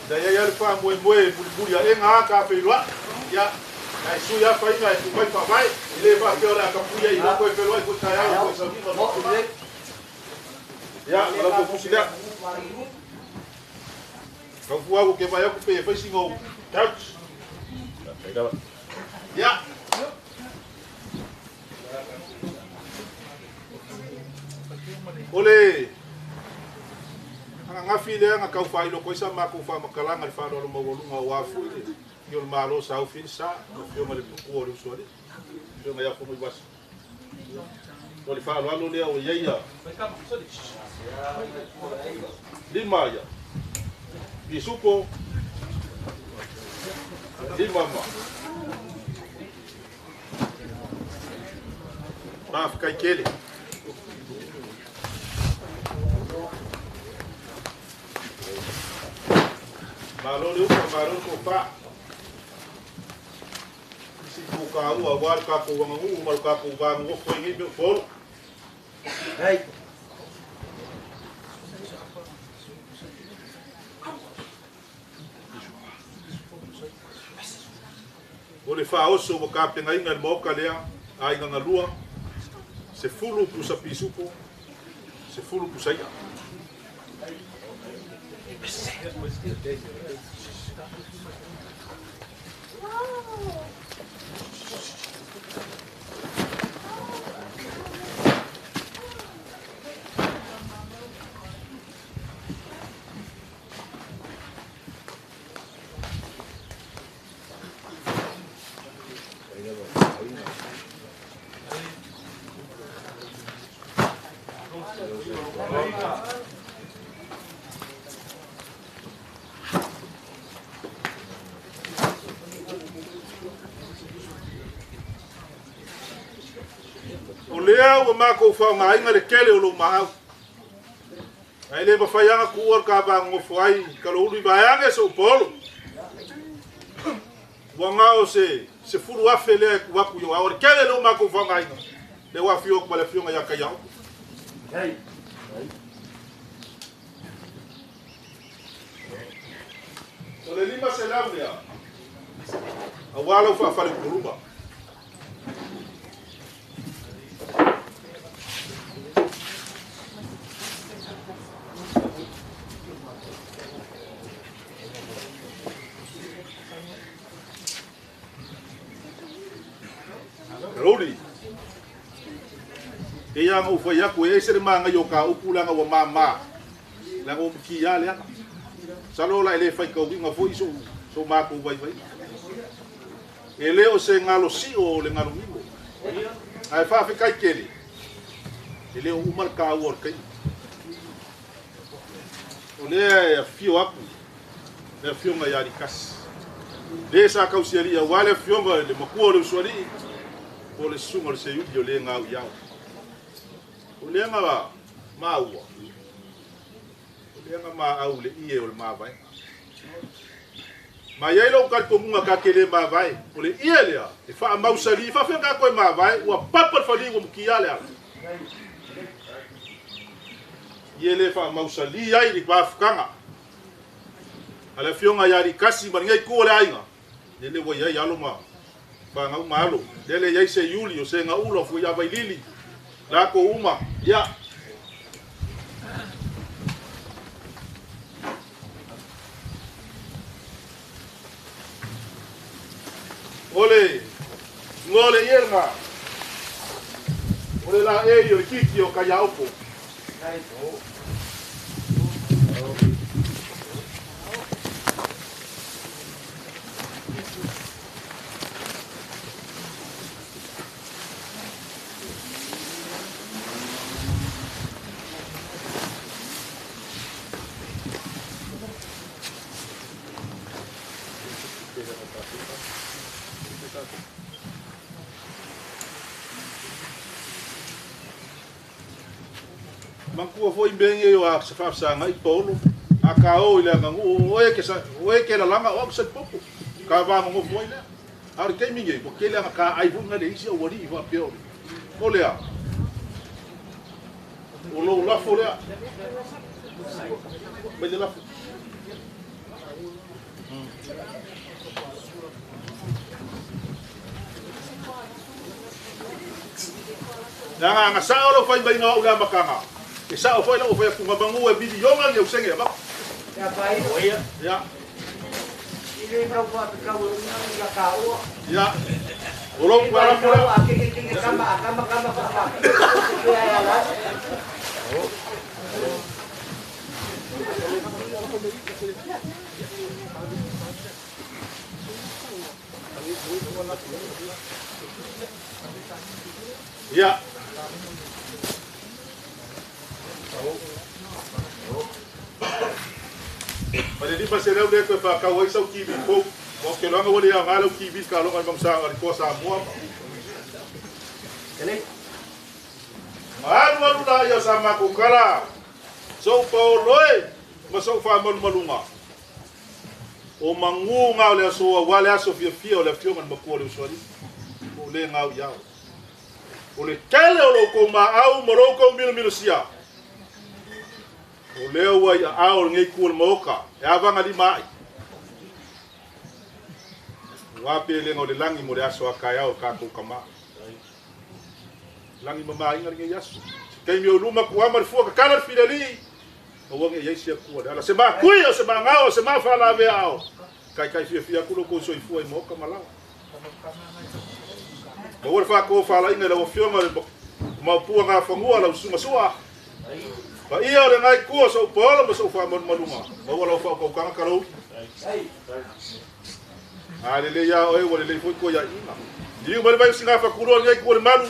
Da ia le fa moe moe buli e ngā ka whenua. Ia, ai su ia whainga e kumai whawai. I le wha peo la kapuia i loko e whenua i kuta ia o koe saunga. Ia, o lau fusi lea. Kau fua ku ke vai aku pe e whaisinga o couch. Ia. Ole. Anga ngafi lea nga kau whailo koe sa mako wha makalanga le whalo mawalunga o afu i le. I o le malo sa au fili sa, o fionga le pukua o le usuali. Fionga ia fono i wasi. O le whalo alo lea o iaia. Lima ia. Bisupo. Lima ma. Mawhikai kele. Malo le upa, malo ko pa. Isi ko ka ua wal ka ko wangu mal ka ko wangu ko ngi be fol. Hey. O le faaoso ua kapegaina i le maoka lea aiga galua, 10 pusa pisupo, 10 pusa i'a. O lea ua makou faogāiga le kele o lou maau. Ae lē mafaiaga kuua le kavagogofo ai kaloulu i vaeage so'u paolo. Ua gao se 10,000 lea e ku aku i o ao le kele lou makou faogāiga. Le ua afio aku ma le afioga iā Kaiaopo. O le 500 lea, auā lau faafaleupoluga. Roli. E ia ngau fai aku e se le manga yo ka upu langa wa mama. Langa o ki ya le. Salo la ele fai kau inga foi so so ma ko vai vai. E le o se ngalo si o le ngalo mimo. Ai fa fi kai kele. E le o umar ka o kai. O le e fio aku. Le fio ngai ari kas. Le sa kau si ali wa le fio ngai le makua le suali. O le sunga le seiuli o le ngau iau. O le nga maua. O le nga maau le ie o le mavae. Ma iai lou kalitonuga ka ke lē mavae. O le ie lea, e faamausali, faafea ka koe mavae, ua papa le faliu ua mukia le ala. Ie le faamausali ai le mafukaga. A le afioga ia Alikasi ma legai ku o le aiga. Lele ua iai alo ma whangau malo. Lele iai se iuli o se ngaulo fui ia vailili. Lako uma. Ia. Ole. Ngole ielga. Ole la e o kiki o kaiaopo. Mankua foi bem eu a se faça i polo a kao ile ngangu o e ke sa o e ke la langa o se popo ka va ngo foi le a ke minge ko ke le ka ai vunga le isi o wali va pio o le a o lo la fo le me le la Nanga nga sa olo fai mai ngau la makanga. E sa o fai la o fai ku ngabangu e bidi yonga ni usenge ba. Ya pai. Ya. Ile kau buat kau ni la kau. Ya. Olo ku ala pula. Ke ke ke kama kama kama kama. Ya la. Ya. Pale di pasere le ko fa ka wai sau kiwi ko o ke longa wali a ngalo kiwi ka longa bang sa ali ko sa mo. Ele. Malu malu la ya sa ma ko kala. So pa loi ma so fa malu malunga. O magu gao le aso auā le aso fiafia o le afioga le makua o le usoalii o lē gau iā o le tele o loukou maau ma loukou milomilosia o lea ua i aao o lenei ku o le maoka e avagalima ai ua pelega o le lagi mo le aso a kaeao o tatou kamā lagi mamāiga lenei aso se taimi o luma kuama le fua kakala le filalii aua ge iai sia kua le ala se makui o se magao o se mafalavea ao kaikai fiafia aku loukou soifua i maoka ma laoa maua le faakofalaiga i lau afioga le maupua gafagua lau susuga sua paia o legai kua sou paolo ma sou faamalumaluga maua lau faakaukaga kalouli a lelei a oe ua lelei foi koa iaiga liu mai le vai o sigafakulua lenei kua le malu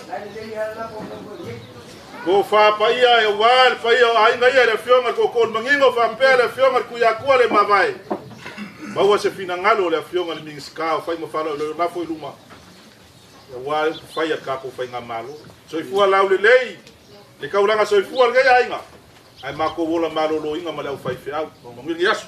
ko fapaia e auā le paia o aiga ia le afioga le koko le magigo faapea le afioga le kuiakua le mavae maua se finagalo o le afioga le Minisita o fai ma falaoleola foi luma auā le upufai a le tatou faigamalo soifua laulelei le taulaga soifua lenei aiga ae matou ola malōlōina ma le aufaifeau manuia lenei aso.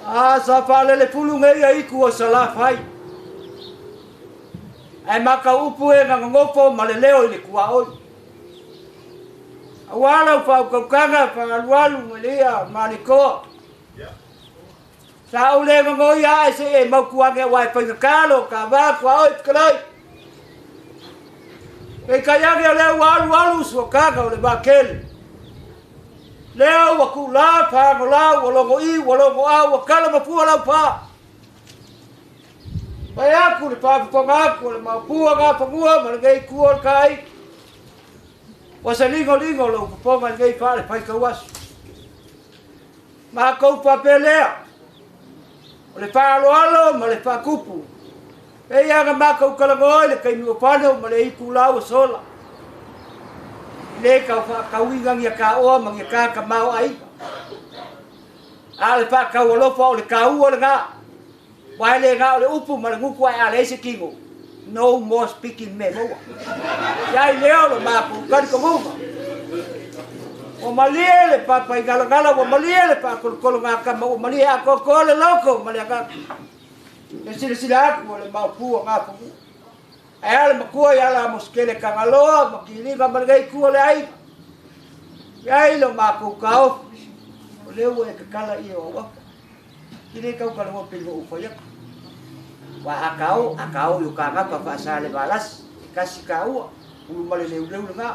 A sa faalele pulu nei ai ku o Salafai. Ai maka upu e ngangofo ma le leo i le kuaoi. Auā lau faaukaukana faaalualu ma le ia malikoa. Sa ou lē gagoia ae seʻi e mautuage auā e faigakā lo kavā kuaoi fetalai. Peitai ane o lea ua alualu suakaga o le vakele. Lea ua kuʻulā pagolā ua logoʻī ua logoʻā ua kala mafua laupā. Pai aku le faafofoga aku o le maopua gafanua ma lenei kua o le kai. Ua se ligoligo lou fofoga i lenei faalefaitau aso. Makou faapelea o le faaaloalo ma le faakupu. E ia na makou kalagoa i le kaimi ua fano ma le itulā ua sola. I lē tau faakauiga gia kāoa ma gia kākamā o aiga. A o le faakaualofa o le kāua legā. Uae lē gā o le upu ma le gutu ae a leai se tino. No more speaking me maua. Iai lea o lo makou talitonuga. Ua malie le papaigalagala, ua malie le faakolokolo gakama, ua malie atoatoa le loko ma le agaga. Le silasila atu o le maopua gafagua. Ae a le makua ia la mosekele Tagaloa ma kiliga ma lenei itu o le aiga. Iai lo makou taofi, o lea ua e tatala ia o auafa. E lē taukaloa pei ua ou fai atu. Uā a kao, a kao i o kāgapa faasa le valasi, e kasi kāua, ulu ma le leuleu legā.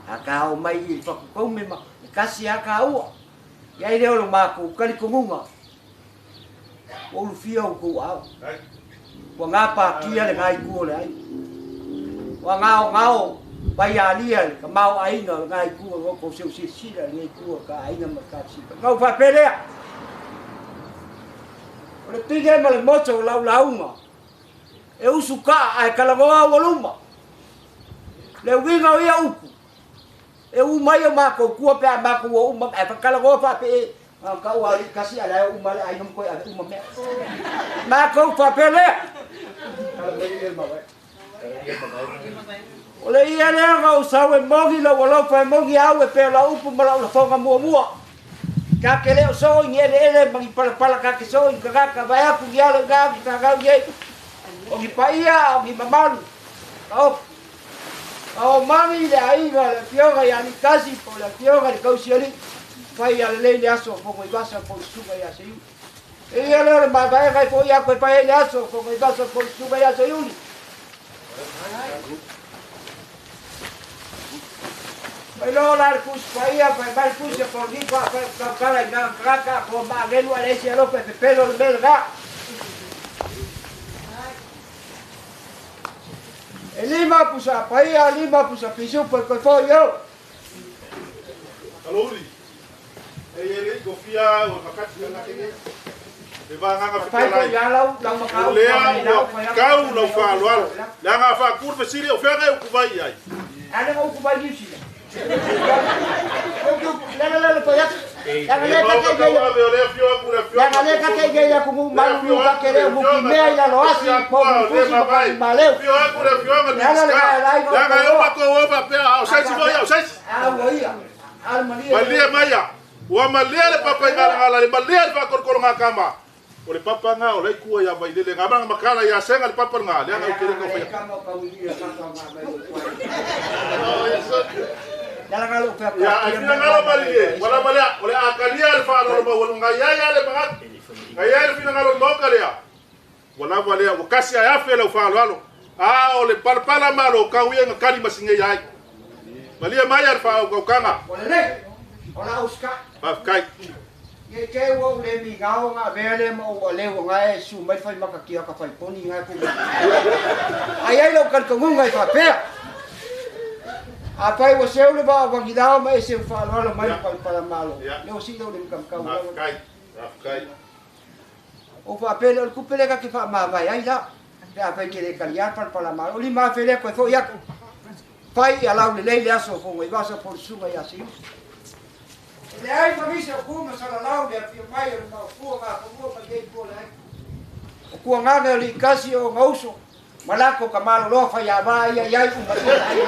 A kao mai i le fakukaume ma e kasi a kāua. Iai lea o lo makou talitonuga, ua ulufia outou aao. Ua gapatia legā itu o le aiga. Ua gaogao paialia le tamaoaiga o legā itu o outou seusilasila lenei itu o ka aiga ma le kapisipa. Na ou faapea lea, o le pine ma le moto o laulauga, e usu kaa ae kalagoa ua luma. Le uiga o ia upu, e u mai o makou kua pe a makou o uma ae fakalagoa faapee kau ali kasi ala e uma le aiga ma koe ave uma mea. Makou faapea lea. O le ia lea na ou sau e mogi lau alofa e mogi au e pea lau upu ma lau lafoga muamua. Ka ke leo soo i ni eleele ma ni palapala ka ke soo i tagata vae atu ni alo i ngā ki whakau i ei. O ni paia, o ni mamalu. Ka ofu. Ka o mani le aiga le afioga ia Nikasi po le afioga le kausiali. Fai ia lelei le aso o fogo i vasa po i susuga ia Seiuli. E ia lea o le mavaega e foʻi aku e fai ai le aso o fogo i vasa po i susuga ia Seiuli. Mai loa la le pusi paia, fai mai le pusi a Polonipa, fai kaukala i ngā karaka, ko maagelu a le isi alofa e pepelo le mea legā. E 5 pusa paia, 5 pusa pisupo e koe foi au. Kalouli. E e le kofia o makati na kene. E vaganga Fai fetalai. ko ia lau, lau makau, O lea mai lau, ua fai atu. kau lau faaaloalo. Leaga faakulu fesili o feaga e ukuvai ai. Ale ngo uku mai New Zealand. Le le le le fai atu. Ua malia le papa i ngala le malia le whakorokoro ngā kama. O le papa ngā o lei kua ia vai lele ngā manga makala ia senga le papa ngā. Lea ngā ukere ngā whaia. Ia, ai fina ngalo mali e. Wala malia, o le akalia le whaalolo mau. Ngā ia ia le mangat. Ngā ia le fina ngalo mauka lea. Wala walea, wakasi ai afe lau whaalolo. A o le palapala malo kau ia ngā kali masinge ia ai. Malia mai ar whaau kaukanga. Ola uska. Whawkai. Ye te ua ule mi ngao ngā vele ma ua lewa ngā e su mai whai makakia ka whai poni ngā kuma. Ai ai lau kalkangunga i whapea. A pai ua seu le vaa wangilao ma e seu whaaloalo mai palapala malo. Leo si lau le mkamkau. Whawkai. Whawkai. O whapele o le kupele ka ki whaamawai ai la. Pe a whai ke le kaliar palapala malo. O li mawhelea koe fo iaku. Whai i alau le leile aso fonga i vasa polusunga i asiu. Le ai mamisa o kuma salalau le apia mai o le maufua ngā whamua mai kei kua le ai. O kua ngānga o li kasi o ngauso, malako ka maloloa whai a maa ia iai uma ia ai le.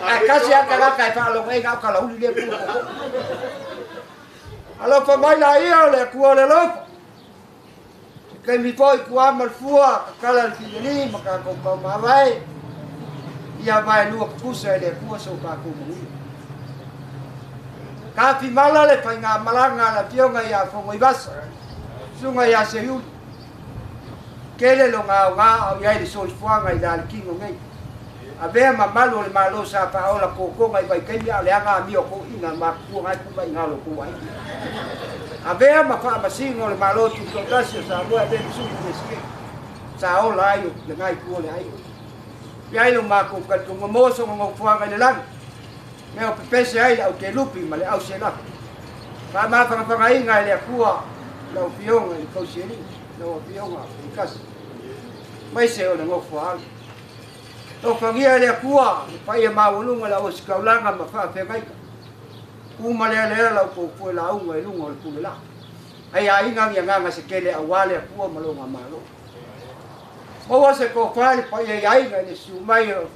A kasi aka ngaka e whaalonga e ngā o kalauli le kua koko. Alofa mai la ia o le kua le lofa. Te kaimi poi kua amalfua, kakala le fileli, maka kau mawai. Ia vai lua kukusa e le kua so ka kumungi. Ka fimala le whainga malanga la fionga ia fongo i vasa. Sunga ia se yuli. Kele lo ngā o ngā au iai le soifuanga i la le kingo ngei. A vea mamalu o le malo sa whaola kōkōnga i waikaimi a le anga a mio ko inga ma kua ngai kuma i ngalo kua i. A vea ma whaamasinga o le malo tutotasi o sa mua e vea sui preske. Sa ola ai o le ngai kua le ai. Iai lo mākou kalitunga moso ngā fuanga i le langi. Mea o pepese ai au te lupi ma le au se lako. Wha māwhangawhanga inga i le akua lau fionga i le kausieri, lau fionga i kasi. Mai se o le ngofo alu. Lau whangia i le akua, le paia mawalunga lau osikaulanga ma whaawhengaika. Uma lea lea lau kōpue la unga i lunga o le pule la. Ai a inga ngia nganga se kele au wale akua ma longa malo. Maua se kōwha le paia i ainga i le siumai o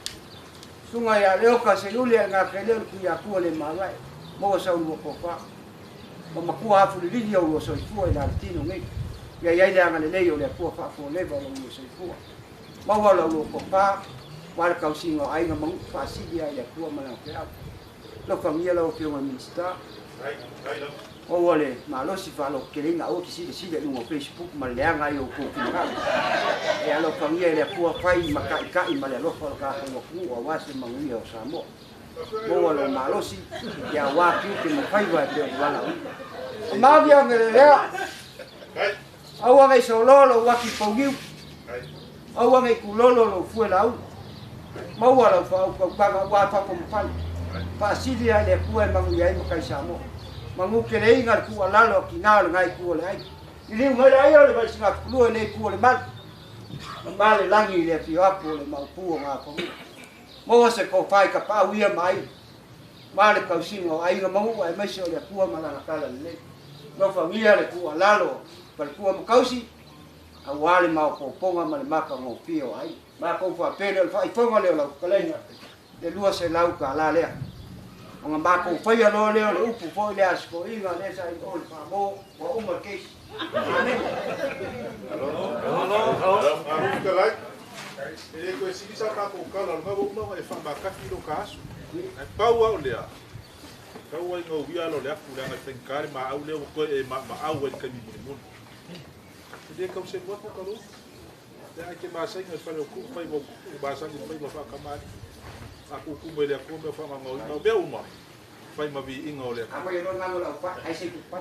sunga ia leoka se ule a ngā keleo le kui akua le mawae. Maua sa ulua kōwha. Ma makua hafu le lili au lua soifua i la le tino ngei. Ia iai le anga le lei o le akua whaafua leva o lua soifua. Maua la ulua kōwha, wale kausinga o ainga mangu whaasili ai le akua mana o keau. Loka ngia lau whionga minista. Maua le malosi whalo kelenga o ki sile sile lunga o Facebook ma le anga i o kōpinga. E alofa ngia i le akua whai ma kai kai ma le alofa o ka hawa kua wase manguia o Samoa. Maua lo malosi ia wā kiu ke mawhaiwa e peo wala ui. O magia ngere lea. Aua ngai sololo waki paugiu. Aua ngai kulolo lo fue lau. Maua lau whaau kaukanga wā papo mawhai. Whaasili ai le akua e manguia ai makai Samoa. Mangu ke le inga le kua lalo ki ngā le ngai kua le ai. I liu ngai la ia le waisinga fukulua le kua le malu. Ma le langi i le whio apu o le maupua ngā pamua. Maua se kōwhai ka pau ia mai. Ma le kausinga o ainga mangu ai maise o le akua malangakala lelei. Lofa ngia le kua lalo pa le kua makausi. A wā le maopoponga ma le maka ngō whio ai. Ma koufa pele o le whaifonga leo lau kalenga. Le lua se lau ka la lea. O ngā mākou whaia loa leo le upu foi le asiko inga le sa i o le whamō wa uma keisi. Amen. Alo, alo, e le koe sili sa kākou kala, ngā wau e whaamakafi lo ka aso. Ai pau au lea, kau ai ngau wia lo le afu le anga whengkare ma au lea koe e ma au e kami muni muni. E le kau se wapo ka lo, le ai ke maasainga whare o kuu whai wa maasangi whai wa whakamari. A kuku me le akua mea whaangau i mea uma. Whai mawi inga o le akua. Ako yun nga wala pa, ay sige pa.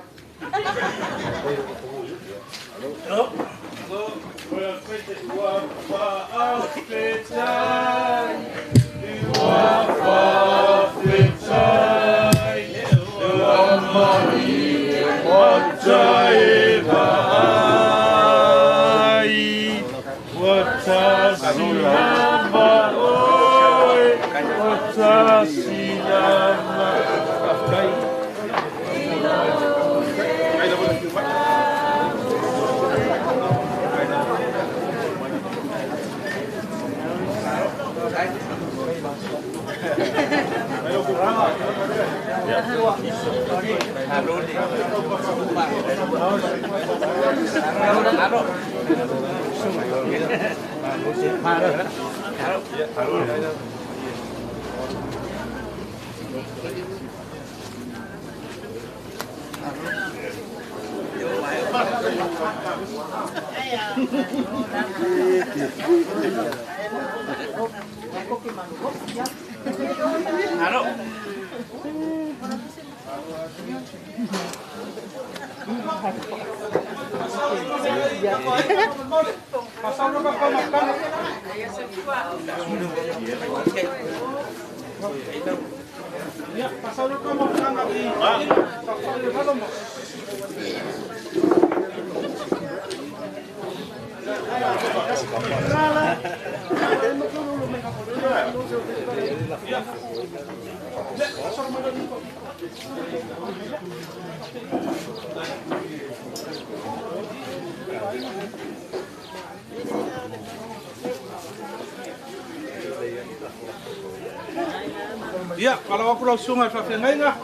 Ia, pala aku lau sunga fa fengainga.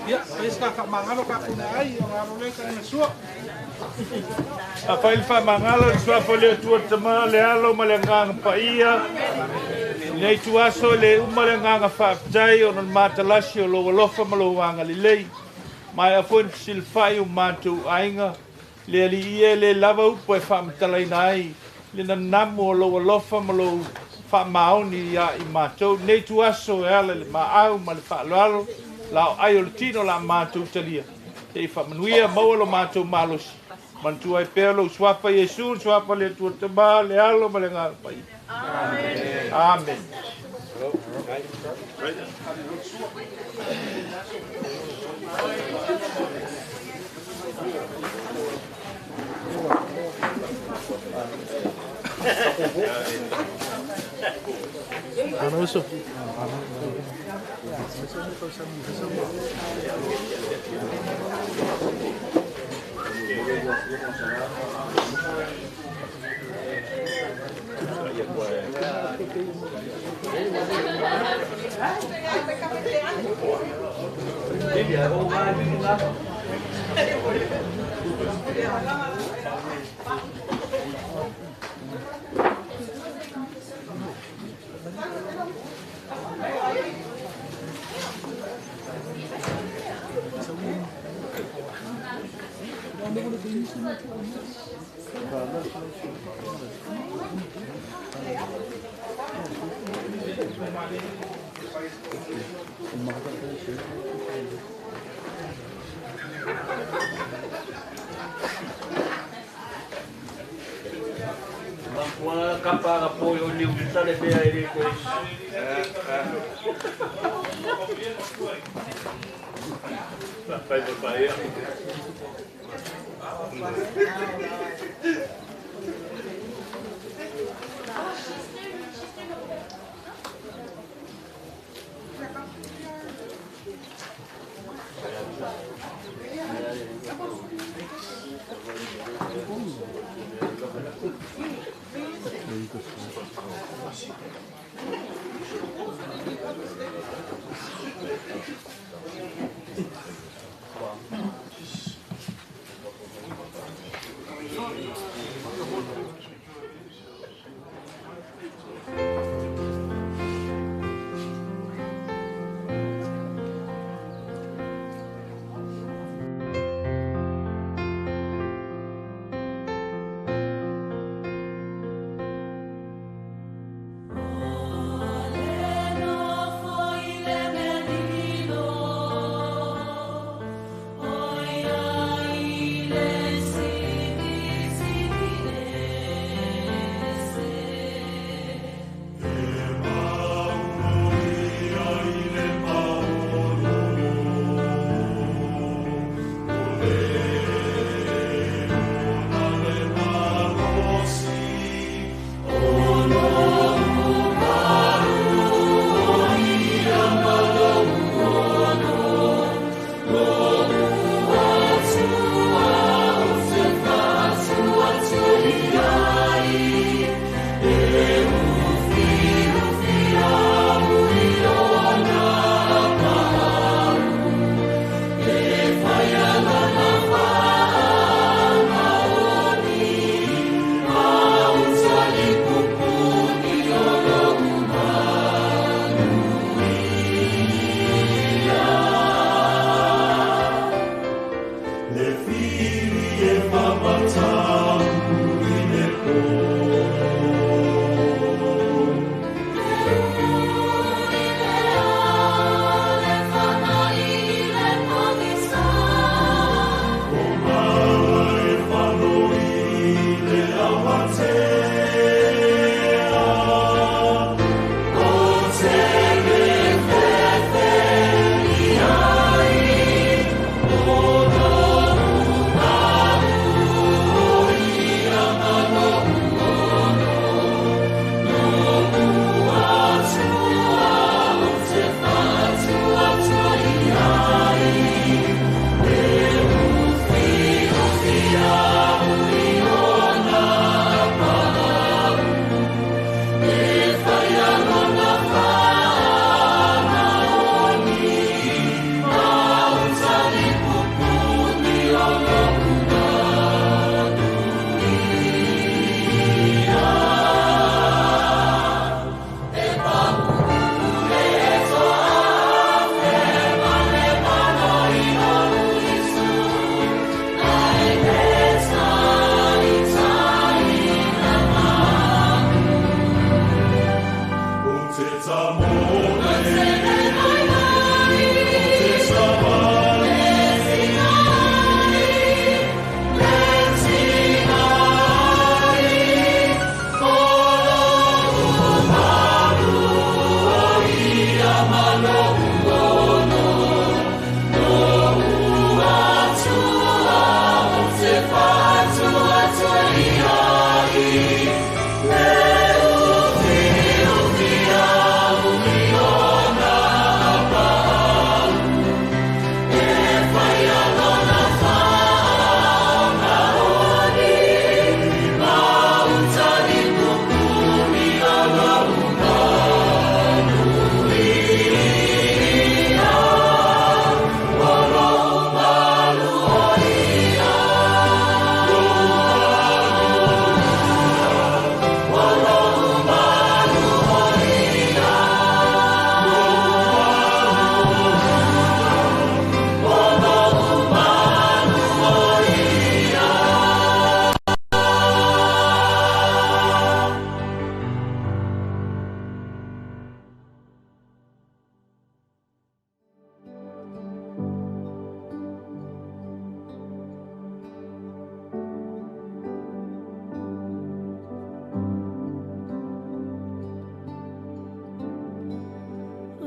Ia, paiska ka mangalo ka kuna ai, o ngaro le ka sua. A fai fa mangalo sua fo le tua tama le alo ma le nganga paia. Nei tu aso le uma le nganga fa tai o non matalasi o lo alofa ma lo wanga lelei. Mai a foi silfai o matu ainga le ali ie le lava upo e fa matalaina ai. Le nanamu o lo alofa ma lo fa maoni ia i mātou. Nei tu aso e ala le maau ma le whaaloalo, la o ai o le tino la mātou talia. Te i whaamanuia maua lo mātou malosi. Mantua ai pea lo suapa Iesu, suapa le tua tama, le alo ma le ngā pai. Amen. Amen. Ano? O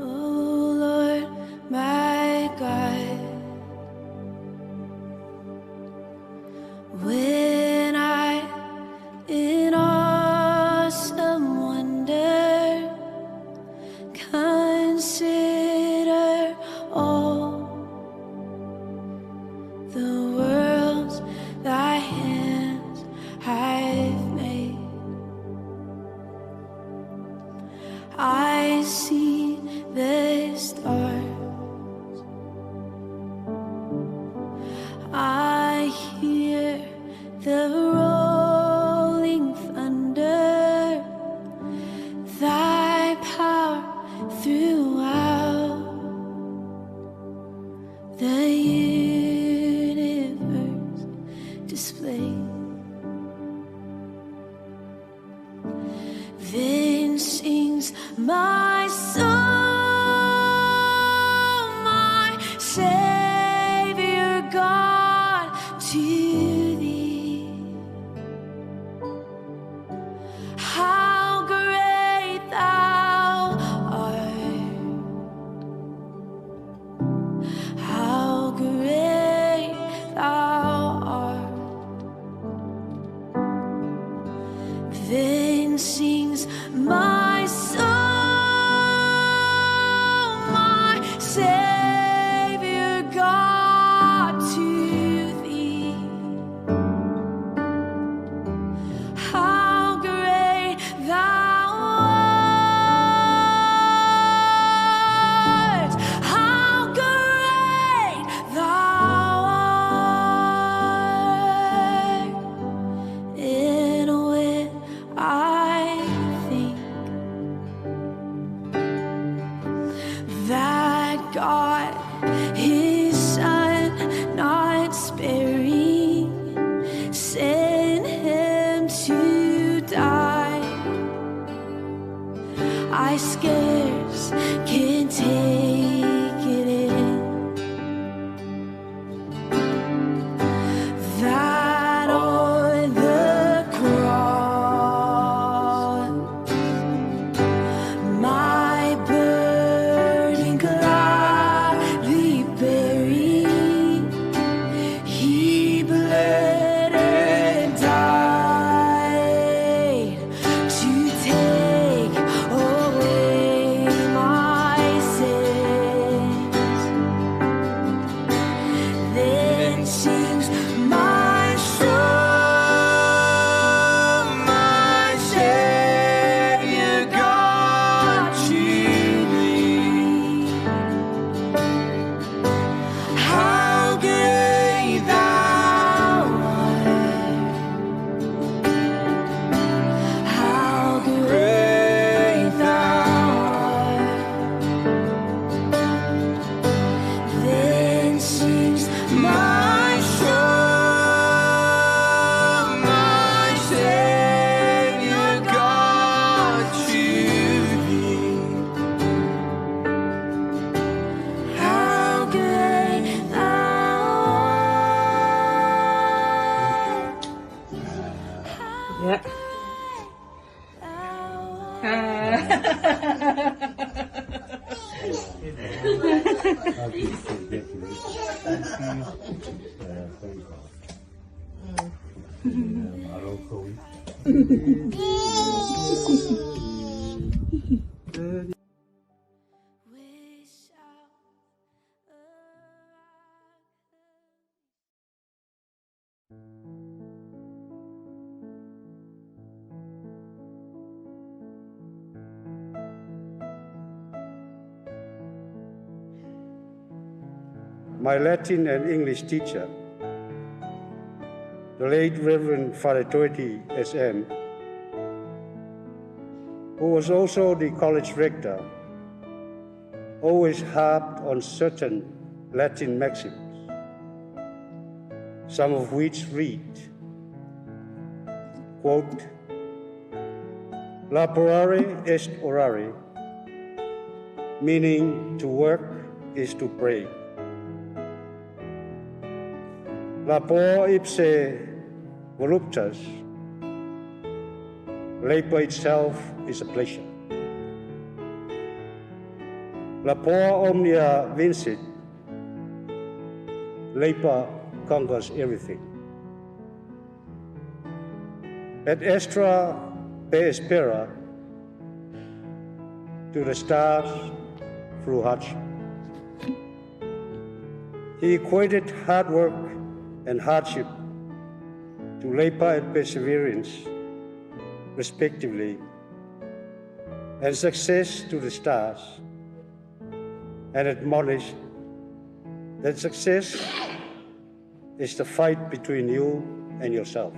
Lord, my God, when I in awesome wonder consider all the worlds thy hands have made, I see the stars, I hear the rolling thunder, thy power throughout the universe displayed. Then sings my soul, my Savior God, to thee. How great thou art! My Latin and English teacher, the late Reverend Faletoi S.M., who was also the college rector, always harped on certain Latin maxims, some of which read, quote, "Laborare est orare," meaning to work is to pray. Labor ipse voluptas, labor itself is a pleasure. Labor omnia vincit, labor conquers everything. Et astra per aspera, to the stars through hardship. He equated hard work and hardship to labor and perseverance, respectively, and success to the stars, and admonished that success is the fight between you and yourself.